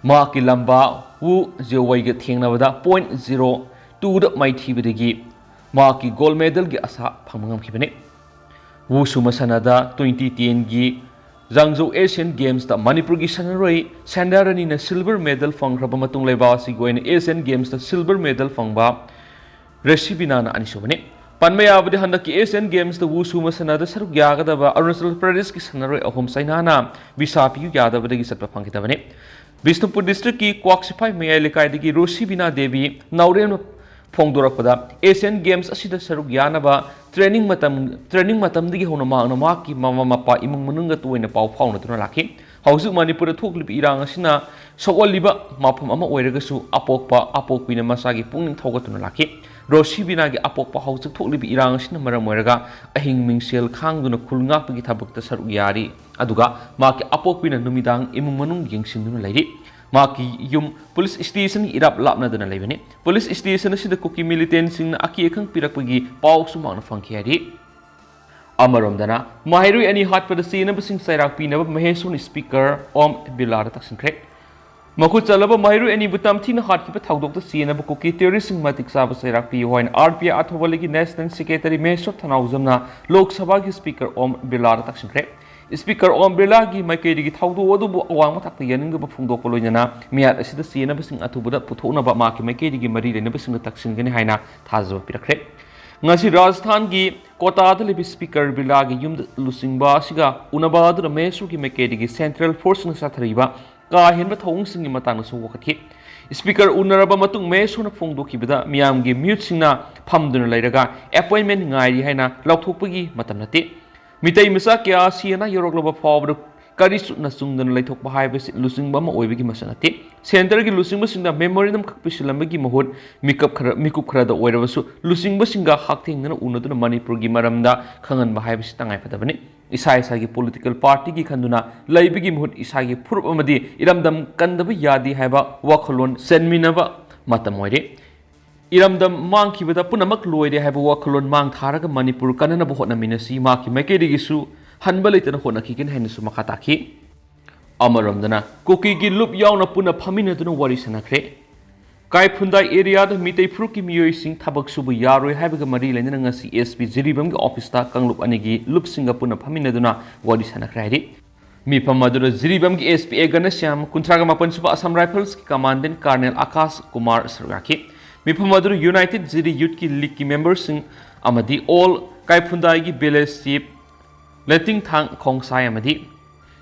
ꯃꯍꯥꯛꯀꯤ ꯂꯝꯕꯥ ꯋꯨ ꯖꯤꯑꯣꯋꯩꯒ ꯊꯦꯡꯅꯕꯗ point zero twoꯗ ꯃꯥꯏꯊꯤꯕꯗꯒꯤ ꯃꯍꯥꯛꯀꯤ gold medalꯒꯤ ꯑꯁꯥ ꯐꯪꯕ ꯉꯝꯈꯤꯕꯅꯤ꯫ ꯋꯨꯁꯨ ꯃꯁꯥꯟꯅꯗ twenty tenꯒꯤ ꯖꯥꯡꯖꯧ Asian Gamesꯇ ꯃꯅꯤꯄꯨꯔꯒꯤ ꯁꯥꯟꯅꯔꯣꯏ ꯁꯦꯟꯗꯥꯔꯥꯅꯤꯅ silver medal ꯐꯪꯈ꯭ꯔꯕ ꯃꯇꯨꯡ ꯂꯩꯕꯥꯛ ꯑꯁꯤꯒꯤ ꯑꯣꯏꯅ Asian Gamesꯇ silver medal ꯐꯪꯕ ꯔꯣꯁꯤꯕꯤꯅꯥꯅ ꯑꯅꯤꯁꯨꯕꯅꯤ꯫ ꯄꯟꯕ ꯌꯥꯕꯗꯤ ꯍꯟꯗꯛꯀꯤ Asian Gamesꯇ ꯋꯨꯁꯨ ꯃꯁꯥꯟꯅꯗ ꯁꯔꯨꯛ ꯌꯥꯒꯗꯕ ꯑꯔꯨꯅꯥꯆꯜ ꯄ꯭ꯔꯗꯦꯁꯀꯤ ꯁꯥꯟꯅꯔꯣꯏ ꯑꯍꯨꯝ ꯆꯩꯅꯥꯅ visa ꯄꯤꯌꯨ ꯌꯥꯗꯕꯗꯒꯤ ꯆꯠꯄ ꯐꯪꯈꯤꯗꯕꯅꯤ꯫ ꯕꯤꯁꯅꯨꯄꯨꯔ districtꯀꯤ ꯀ꯭ꯋꯥꯛꯁꯤꯐꯥꯏ ꯃꯌꯥꯏ ꯂꯩꯀꯥꯏꯗꯒꯤ ꯔꯣꯁꯤꯕꯤꯅꯥ ꯗꯦꯕꯤ ꯅꯥꯎꯔꯦꯝꯅ ꯐꯣꯡꯗꯣꯔꯛꯄꯗ Asian Games ꯑꯁꯤꯗ ꯁꯔꯨꯛ ꯌꯥꯅꯕ training ꯃꯇꯝ, training ꯃꯇꯝꯗꯒꯤ ꯍꯧꯅ ꯃꯍꯥꯛꯅ ꯃꯍꯥꯛꯀꯤ ꯃꯃꯥ ꯃꯄꯥ, ꯏꯃꯨꯡ ꯃꯅꯨꯡꯒ ꯇꯣꯏꯅ ꯄꯥꯎ ꯐꯥꯎꯅꯗꯨꯅ ꯂꯥꯛꯈꯤ꯫ ꯍꯧꯖꯤꯛ ꯃꯅꯤꯄꯨꯔꯗ ꯊꯣꯛꯂꯤꯕ ꯏꯔꯥꯡ ꯑꯁꯤꯅ ꯁꯣꯛꯍꯜꯂꯤꯕ ꯃꯐꯝ ꯑꯃ ꯑꯣꯏꯔꯒꯁꯨ ꯑꯄꯣꯛꯄ ꯑꯄꯣꯛꯄꯤꯅ ꯃꯆꯥꯒꯤ ꯄꯨꯛꯅꯤꯡ ꯊꯧꯒꯠꯇꯨꯅ ꯂꯥꯛꯈꯤ꯫ ꯔꯣꯁꯤꯕꯤꯅꯥꯒꯤ ꯑꯄꯣꯛꯄ ꯍꯧꯖꯤꯛ ꯊꯣꯛꯂꯤꯕ ꯏꯔꯥꯡ ꯑꯁꯤꯅ ꯃꯔꯝ ꯑꯣꯏꯔꯒ ꯑꯍꯤꯡ ꯃꯤꯡꯁꯦꯜ ꯈꯥꯡꯗꯨꯅ ꯈꯨꯜ ꯉꯥꯛꯄꯒꯤ ꯊꯕꯛꯇ ꯁꯔꯨꯛ ꯌꯥꯔꯤ꯫ ꯑꯗꯨꯒ ꯃꯍꯥꯛꯀꯤ ꯑꯄꯣꯛꯄꯤꯅ ꯅꯨꯃꯤꯗꯥꯡ ꯏꯃꯨꯡ ꯃꯅꯨꯡ ꯌꯦꯡꯁꯤꯟꯗꯨꯅ ꯂꯩꯔꯤ꯫ ꯃꯍꯥꯛꯀꯤ ꯌꯨꯝ police stationꯒꯤ ꯏꯔꯥꯞ ꯂꯥꯞꯅꯗꯅ ꯂꯩꯕꯅꯤ꯫ Police station ꯑꯁꯤꯗ ꯀꯨꯀꯤ militantꯁꯤꯡꯅ ꯑꯀꯤ ꯑꯈꯪ ꯄꯤꯔꯛꯄꯒꯤ ꯄꯥꯎꯁꯨ ꯃꯍꯥꯛꯅ ꯐꯪꯈꯤ ꯍꯥꯏꯔꯤ꯫ ꯑꯃꯔꯣꯝꯗꯅ ꯃꯍꯩꯔꯣꯏ ꯑꯅꯤ ꯍꯥꯠꯄꯗ ꯆꯦꯟꯅꯕꯁꯤꯡ ꯆꯩꯔꯥꯛ ꯄꯤꯅꯕ ꯃꯍꯦꯁ꯭ꯋꯔꯅ speaker ꯑꯣꯝ ꯕꯤꯔꯂꯥꯗ ꯇꯛꯁꯤꯟꯈ꯭ꯔꯦ꯫ ꯃꯈꯨꯠ ꯆꯠꯂꯕ ꯃꯍꯩꯔꯣꯏ ꯑꯅꯤꯕꯨ ꯇꯝꯊꯤꯅ ꯍꯥꯠꯈꯤꯕ ꯊꯧꯗꯣꯛꯇ ꯆꯦꯟꯅꯕ ꯀꯨꯀꯤ terroristꯁꯤꯡ ꯃꯇꯤꯛ ꯆꯥꯕ ꯆꯩꯔꯥꯛ ꯄꯤꯌꯨ ꯍꯥꯏꯅ R P I ꯑꯊꯧꯕ ꯂꯩꯒꯤ National Secretary ꯃꯍꯦꯁ꯭ꯋꯔ ꯊꯅꯥꯎꯖꯝꯅ ꯂꯣꯛ ꯁꯚꯥꯒꯤ Speaker ꯑꯣꯝ ꯕꯤꯔꯂꯥꯗ ꯇꯛꯁꯤꯟꯈ꯭ꯔꯦ꯫ Speaker ꯑꯣꯝ ꯕꯤꯔꯂꯥꯒꯤ ꯃꯥꯏꯀꯩꯗꯒꯤ ꯊꯧꯗꯣꯛ ꯑꯗꯨꯕꯨ ꯑꯋꯥꯡꯕ ꯊꯥꯛꯇ ꯌꯥꯅꯤꯡꯗꯕ ꯐꯣꯡꯗꯣꯛꯄ ꯂꯣꯏꯅꯅ ꯃꯤꯍꯥꯠ ꯑꯁꯤꯗ ꯆꯦꯟꯅꯕꯁꯤꯡ ꯑꯊꯨꯕꯗ ꯄꯨꯊꯣꯛꯅꯕ ꯃꯍꯥꯛꯀꯤ ꯃꯥꯏꯀꯩꯗꯒꯤ ꯃꯔꯤ ꯂꯩꯅꯕꯁꯤꯡꯗ ꯇꯛꯁꯤꯟꯒꯅꯤ ꯍꯥꯏꯅ ꯊꯥꯖꯕ ꯄꯤꯔꯛꯈ꯭ꯔꯦ꯫ ꯉꯁꯤ ꯔꯥꯖꯁꯊꯥꯟꯒꯤ ꯀꯣꯇꯥꯗ ꯂꯩꯕ Speaker ꯕꯤꯔꯂꯥꯒꯤ ꯌꯨꯝꯗ ꯂꯨꯆꯤꯡꯕ ꯑꯁꯤꯒ ꯎꯅꯕ ꯑꯗꯨꯗ ꯃꯍꯦꯁ꯭ꯋꯔꯒꯤ ꯃꯥꯏꯀꯩꯗꯒꯤ Central Forceꯅ ꯆꯠꯊꯔꯤꯕ ꯀꯥ ꯍꯦꯟꯕ ꯊꯧꯑꯣꯡꯁꯤꯡꯒꯤ ꯃꯇꯥꯡꯗꯁꯨ ꯋꯥꯀꯠꯈꯤ꯫ Speaker ꯎꯅꯔꯕ ꯃꯇꯨꯡ ꯃꯍꯦꯁ꯭ꯋꯔꯅ ꯐꯣꯡꯗꯣꯛꯈꯤꯕꯗ ꯃꯤꯌꯥꯝꯒꯤ ꯃꯤꯍꯨꯠꯁꯤꯡꯅ ꯐꯝꯗꯨꯅ ꯂꯩꯔꯒ appointment ꯉꯥꯏꯔꯤ ꯍꯥꯏꯅ ꯂꯥꯎꯊꯣꯛꯄꯒꯤ ꯃꯇꯝ ꯅꯠꯇꯦ꯫ ꯃꯤꯇꯩ ꯃꯆꯥ ꯀꯌꯥ ꯑꯁꯤ ꯑꯅꯥ ꯌꯧꯔꯛꯂꯕ ꯐꯥꯎꯕꯗ ꯀꯔꯤ ꯆꯨꯠꯅ ꯆꯨꯡꯗꯅ ꯂꯩꯊꯣꯛꯄ ꯍꯥꯏꯕꯁꯤ ꯂꯨꯆꯤꯡꯕ ꯑꯃ ꯑꯣꯏꯕꯒꯤ ꯃꯁꯛ ꯅꯠꯇꯦ꯫ Centreꯒꯤ ꯂꯨꯆꯤꯡꯕꯁꯤꯡꯗ memorandum ꯈꯛ ꯄꯤꯁꯤꯜꯂꯝꯕꯒꯤ ꯃꯍꯨꯠ ꯃꯤꯀꯞ ꯈꯔ, ꯃꯤꯀꯨꯞ ꯈꯔꯗ ꯑꯣꯏꯔꯕꯁꯨ ꯂꯨꯆꯤꯡꯕꯁꯤꯡꯒ ꯍꯛꯊꯦꯡꯅꯅ ꯎꯅꯗꯨꯅ ꯃꯅꯤꯄꯨꯔꯒꯤ ꯃꯔꯝꯗ ꯈꯪꯍꯟꯕ ꯍꯥꯏꯕꯁꯤ ꯇꯉꯥꯏꯐꯗꯕꯅꯤ꯫ ꯏꯁꯥ ꯏꯁꯥꯒꯤ political partyꯒꯤ ꯈꯟꯗꯨꯅ ꯂꯩꯕꯒꯤ ꯃꯍꯨꯠ ꯏꯁꯥꯒꯤ ꯐꯨꯔꯨꯞ ꯑꯃꯗꯤ ꯏꯔꯝꯗꯝ ꯀꯟꯗꯕ ꯌꯥꯗꯦ ꯍꯥꯏꯕ ꯋꯥꯈꯜꯂꯣꯟ ꯆꯦꯟꯃꯤꯟꯅꯕ ꯃꯇꯝ ꯑꯣꯏꯔꯦ꯫ ꯏꯔꯝꯗꯝ ꯃꯥꯡꯈꯤꯕꯗ ꯄꯨꯝꯅꯃꯛ ꯂꯣꯏꯔꯦ ꯍꯥꯏꯕ ꯋꯥꯈꯜꯂꯣꯟ ꯃꯥꯡ ꯊꯥꯔꯒ ꯃꯅꯤꯄꯨꯔ ꯀꯟꯅꯅꯕ ꯍꯣꯠꯅꯃꯤꯟꯅꯁꯤ꯫ ꯃꯍꯥꯛꯀꯤ ꯃꯥꯏꯀꯩꯗꯒꯤꯁꯨ ꯍꯟꯕ ꯂꯩꯇꯅ ꯍꯣꯠꯅꯈꯤꯒꯅꯤ ꯍꯥꯏꯅꯁꯨ ꯃꯈꯥ ꯇꯥꯈꯤ꯫ ꯑꯃꯔꯣꯝꯗꯅ ꯀꯨꯀꯤꯒꯤ ꯂꯨꯞ ꯌꯥꯎꯅ ꯄꯨꯟꯅ ꯐꯝꯃꯤꯟꯅꯗꯨꯅ ꯋꯥꯔꯤ ꯁꯥꯟꯅꯈ꯭ꯔꯦ꯫ ꯀꯥꯏꯐꯨꯟꯗꯥꯏ areaꯗ ꯃꯤꯇꯩ ꯐꯨꯔꯨꯞꯀꯤ ꯃꯤꯑꯣꯏꯁꯤꯡ ꯊꯕꯛ ꯁꯨꯕ ꯌꯥꯔꯣꯏ ꯍꯥꯏꯕꯒ ꯃꯔꯤ ꯂꯩꯅꯅ ꯉꯁꯤ S P ꯖꯤꯔꯤꯕꯥꯝꯒꯤ officeꯇ ꯀꯥꯡꯂꯨꯞ ꯑꯅꯤꯒꯤ ꯂꯨꯞꯁꯤꯡꯒ ꯄꯨꯟꯅ ꯐꯝꯃꯤꯟꯅꯗꯨꯅ ꯋꯥꯔꯤ ꯁꯥꯟꯅꯈ꯭ꯔꯦ ꯍꯥꯏꯔꯤ꯫ ꯃꯤꯐꯝ ꯑꯗꯨꯗ ꯖꯤꯔꯤꯕꯥꯝꯒꯤ S P A ꯘꯅꯁ꯭ꯌꯥꯝ, ꯀꯨꯟꯊ꯭ꯔꯥꯒ ꯃꯥꯄꯟ ꯁꯨꯕ Assam Riflesꯀꯤ Commandant Colonel Akash Kumar ꯁꯔꯨꯛ ꯌꯥꯈꯤ꯫ ꯃꯤꯐꯝ ꯑꯗꯨꯗ United Ziri Youthꯀꯤ leagueꯀꯤ memberꯁꯤꯡ ꯑꯃꯗꯤ all ꯀꯥꯏꯐꯨꯟꯗꯥꯏꯒꯤ village chief ꯂꯦꯇꯤꯡꯊꯥꯡ ꯈꯣꯡꯁꯥꯏ ꯑꯃꯗꯤ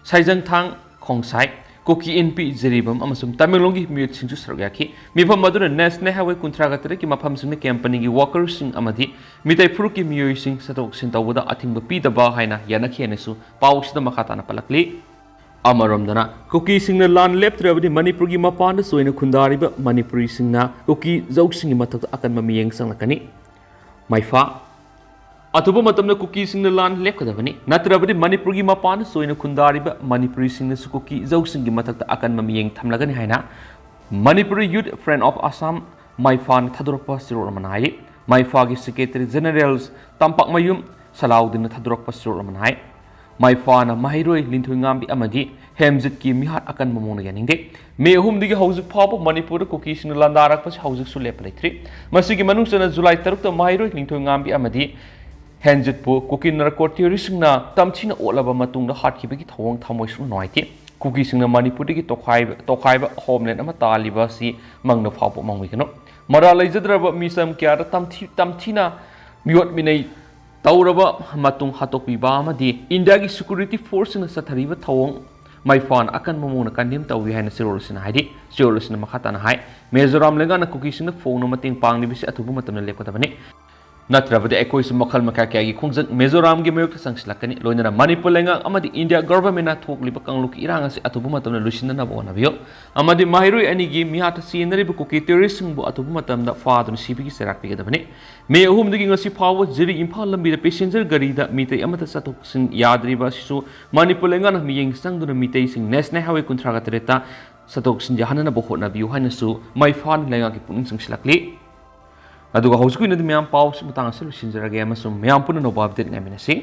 ꯁꯥꯏꯖꯪꯊꯥꯡ ꯈꯣꯡꯁꯥꯏ, ꯀꯨꯀꯤ ꯏꯟꯄꯤ ꯖꯤꯔꯤꯕꯥꯝ ꯑꯃꯁꯨꯡ ꯇꯃꯦꯡꯂꯣꯡꯒꯤ ꯃꯤꯑꯣꯏꯁꯤꯡꯁꯨ ꯁꯔꯨꯛ ꯌꯥꯈꯤ꯫ ꯃꯤꯐꯝ ꯑꯗꯨꯗ National Highway ꯀꯨꯟꯊ꯭ꯔꯥꯒ ꯇꯔꯦꯠꯀꯤ ꯃꯐꯝꯁꯤꯡꯗ companyꯒꯤ workerꯁꯤꯡ ꯑꯃꯗꯤ ꯃꯤꯇꯩ ꯐꯨꯔꯨꯞꯀꯤ ꯃꯤꯑꯣꯏꯁꯤꯡ ꯆꯠꯊꯣꯛ ꯆꯠꯁꯤꯟ ꯇꯧꯕꯗ ꯑꯊꯤꯡꯕ ꯄꯤꯗꯕ ꯍꯥꯏꯅ ꯌꯥꯅꯈꯤ ꯍꯥꯏꯅꯁꯨ ꯄꯥꯎꯁꯤꯗ ꯃꯈꯥ ꯇꯥꯅ ꯄꯜꯂꯛꯂꯤ꯫ ꯑꯃꯔꯣꯝꯗꯅ ꯀꯨꯀꯤꯁꯤꯡꯅ ꯂꯥꯟ ꯂꯦꯞꯇ꯭ꯔꯕꯗꯤ ꯃꯅꯤꯄꯨꯔꯒꯤ ꯃꯄꯥꯟꯗ ꯆꯣꯏꯅ ꯈꯨꯟꯗꯥꯔꯤꯕ ꯃꯅꯤꯄꯨꯔꯤꯁꯤꯡꯅ ꯀꯨꯀꯤ ꯖꯧꯁꯤꯡꯒꯤ ꯃꯊꯛꯇ ꯑꯀꯟꯕ ꯃꯤꯠꯌꯦꯡ ꯆꯪꯂꯛꯀꯅꯤ꯫ ꯃꯩꯐꯥ꯫ ꯑꯊꯨꯕ ꯃꯇꯝꯗ ꯀꯨꯀꯤꯁꯤꯡꯅ ꯂꯥꯟ ꯂꯦꯞꯀꯗꯕꯅꯤ, ꯅꯠꯇ꯭ꯔꯕꯗꯤ ꯃꯅꯤꯄꯨꯔꯒꯤ ꯃꯄꯥꯟꯗ ꯆꯣꯏꯅ ꯈꯨꯟꯗꯥꯔꯤꯕ ꯃꯅꯤꯄꯨꯔꯤꯁꯤꯡꯅꯁꯨ ꯀꯨꯀꯤ ꯖꯧꯁꯤꯡꯒꯤ ꯃꯊꯛꯇ ꯑꯀꯟꯕ ꯃꯤꯠꯌꯦꯡ ꯊꯝꯂꯒꯅꯤ ꯍꯥꯏꯅ Manipuri Youth Friend of Assam, ꯃꯩꯐꯥꯅ ꯊꯥꯗꯣꯔꯛꯄ ꯆꯦꯔꯣꯜ ꯑꯃꯅ ꯍꯥꯏꯔꯤ꯫ ꯃꯩꯐꯥꯒꯤ Secretary General ꯇꯝꯄꯥꯛꯃꯌꯨꯝ ꯁꯂꯥꯎꯗꯤꯟꯅ ꯊꯥꯗꯣꯔꯛꯄ ꯆꯦꯔꯣꯜ ꯑꯃꯅ ꯍꯥꯏ꯫ ꯃꯩꯐꯥꯅ ꯃꯍꯩꯔꯣꯏ ꯂꯤꯟꯊꯣꯏꯉꯥꯝꯕꯤ ꯑꯃꯗꯤ ꯍꯦꯝꯖꯤꯠꯀꯤ ꯃꯤꯍꯥꯠ ꯑꯀꯟꯕ ꯃꯑꯣꯡꯗ ꯌꯥꯅꯤꯡꯗꯦ꯫ ꯃꯦ ꯑꯍꯨꯝꯗꯒꯤ ꯍꯧꯖꯤꯛ ꯐꯥꯎꯕ ꯃꯅꯤꯄꯨꯔꯗ ꯀꯨꯀꯤꯁꯤꯡꯅ ꯂꯥꯟꯗꯥꯔꯛꯄꯁꯤ ꯍꯧꯖꯤꯛꯁꯨ ꯂꯦꯞꯄ ꯂꯩꯇ꯭ꯔꯤ꯫ ꯃꯁꯤꯒꯤ ꯃꯅꯨꯡ ꯆꯟꯅ ꯖꯨꯂꯥꯏ ꯇꯔꯨꯛꯇ ꯃꯍꯩꯔꯣꯏ ꯅꯤꯡꯊꯣꯏ ꯉꯥꯝꯕꯤ ꯑꯃꯗꯤ ꯍꯦꯝꯖꯤꯠꯄꯨ ꯀꯨꯀꯤ ꯅꯥꯔꯀꯣ ꯇꯦꯔꯣꯔꯤꯁꯁꯤꯡꯅ ꯇꯝꯊꯤꯅ ꯑꯣꯠꯂꯕ ꯃꯇꯨꯡꯗ ꯍꯥꯠꯈꯤꯕꯒꯤ ꯊꯧꯑꯣꯡ ꯊꯃꯣꯏ ꯁꯣꯛꯅ ꯅꯨꯡꯉꯥꯏꯇꯦ꯫ ꯀꯨꯀꯤꯁꯤꯡꯅ ꯃꯅꯤꯄꯨꯔꯗꯒꯤ ꯇꯣꯈꯥꯏꯕ, ꯇꯣꯈꯥꯏꯕ ꯍꯣꯝꯂꯦꯟ ꯑꯃ ꯇꯥꯜꯂꯤꯕ ꯑꯁꯤ ꯃꯪꯗ ꯐꯥꯎꯕ ꯃꯪꯑꯣꯏꯒꯅꯨ꯫ ꯃꯔꯥꯜ ꯂꯩꯖꯗ꯭ꯔꯕ ꯃꯤꯆꯝ ꯀꯌꯥꯗ ꯇꯝꯊꯤ-, ꯇꯝꯊꯤꯅ ꯃꯤꯑꯣꯠ ꯃꯤꯅꯩ ꯇꯧꯔꯕ ꯃꯇꯨꯡ ꯍꯥꯠꯇꯣꯛꯄꯤꯕ ꯑꯃꯗꯤ ꯏꯟꯗꯤꯌꯥꯒꯤ ꯁꯦꯀ꯭ꯌꯨꯔꯤꯇꯤ ꯐꯣꯔꯁꯁꯤꯡꯅ ꯆꯠꯊꯔꯤꯕ ꯊꯧꯑꯣꯡ ꯃꯩꯐꯥꯅ ꯑꯀꯟꯕ ꯃꯑꯣꯡꯗ ꯀꯟꯗꯦꯝ ꯇꯧꯏ ꯍꯥꯏꯅ ꯆꯦꯔꯣꯜ ꯑꯁꯤꯅ ꯍꯥꯏꯔꯤ꯫ ꯆꯦꯔꯣꯜ ꯑꯁꯤꯅ ꯃꯈꯥ ꯇꯥꯅ ꯍꯥꯏ, ꯃꯤꯖꯣꯔꯥꯝ ꯂꯩꯉꯥꯛꯅ ꯀꯨꯀꯤꯁꯤꯡꯗ ꯐꯣꯡꯅ ꯃꯇꯦꯡ ꯄꯥꯡꯂꯤꯕꯁꯤ ꯑꯊꯨꯕ ꯃꯇꯝꯗ ꯂꯦꯞꯀꯗꯕꯅꯤ꯫ ꯅꯠꯇ꯭ꯔꯕꯗꯤ ꯑꯩꯈꯣꯏꯁꯨ ꯃꯈꯜ ꯃꯈꯥ ꯀꯌꯥꯒꯤ ꯈꯣꯡꯖꯪ ꯃꯤꯖꯣꯔꯥꯝꯒꯤ ꯃꯥꯌꯣꯛꯇ ꯆꯪꯁꯤꯜꯂꯛꯀꯅꯤ꯫ ꯂꯣꯏꯅꯅ ꯃꯅꯤꯄꯨꯔ ꯂꯩꯉꯥꯛ ꯑꯃꯗꯤ ꯏꯟꯗꯤꯌꯥ ꯒꯚꯔꯟꯃꯦꯟꯅ ꯊꯣꯛꯂꯤꯕ ꯀꯥꯡꯂꯨꯞꯀꯤ ꯏꯔꯥꯡ ꯑꯁꯤ ꯑꯊꯨꯕ ꯃꯇꯝꯗ ꯂꯣꯏꯁꯤꯟꯅꯅꯕ ꯍꯣꯠꯅꯕꯤꯌꯨ ꯑꯃꯗꯤ ꯃꯍꯩꯔꯣꯏ ꯑꯅꯤꯒꯤ ꯃꯤꯍꯥꯠꯇ ꯆꯦꯟꯅꯔꯤꯕ ꯀꯨꯀꯤ ꯇꯦꯔꯣꯔꯤꯁꯁꯤꯡꯕꯨ ꯑꯊꯨꯕ ꯃꯇꯝꯗ ꯐꯥꯗꯨꯅ ꯁꯤꯕꯒꯤ ꯆꯩꯔꯥꯛ ꯄꯤꯒꯗꯕꯅꯤ꯫ ꯃꯦ ꯑꯍꯨꯝꯗꯒꯤ ꯉꯁꯤ ꯐꯥꯎꯕ ꯖꯤꯔꯤ ꯏꯝꯐꯥꯜ ꯂꯝꯕꯤꯗ ꯄꯦꯁꯦꯟꯖꯔ ꯒꯥꯔꯤꯗ ꯃꯤꯇꯩ ꯑꯃꯠꯇ ꯆꯠꯊꯣꯛ ꯆꯠꯁꯤꯟ ꯌꯥꯗ꯭ꯔꯤꯕ ꯑꯁꯤꯁꯨ ꯃꯅꯤꯄꯨꯔ ꯂꯩꯉꯥꯛꯅ ꯃꯤꯠꯌꯦꯡ ꯆꯪꯗꯨꯅ ꯃꯤꯇꯩꯁꯤꯡ ꯅꯦꯁꯅꯦꯜ ꯍꯥꯏꯋꯦ ꯀꯨꯟꯊ꯭ꯔꯥꯒ ꯇꯔꯦꯠꯇ ꯆꯠꯊꯣꯛ ꯆꯠꯁꯤꯟ ꯌꯥꯍꯟꯅꯅꯕ ꯍꯣꯠꯅꯕꯤꯌꯨ ꯍꯥꯏꯅꯁꯨ ꯃꯩꯐꯥꯅ ꯂꯩꯉꯥꯛꯀꯤ ꯄꯨꯛꯅꯤꯡ ꯆꯤꯡꯁꯤꯜꯂꯛꯂꯤ꯫ ꯑꯗꯨꯒ ꯍꯧꯖꯤꯛꯀꯤ ꯑꯣꯏꯅꯗꯤ ꯃꯌꯥꯝ ꯄꯥꯎꯁꯤ ꯃꯇꯥꯡ ꯑꯁꯤꯗ ꯂꯣꯏꯁꯤꯟꯖꯔꯒꯦ ꯑꯃꯁꯨꯡ ꯃꯌꯥꯝ ꯄꯨꯟꯅ ꯅꯧꯕ ꯑꯞꯗꯦꯠ ꯉꯥꯏꯃꯤꯟꯅꯁꯤ꯫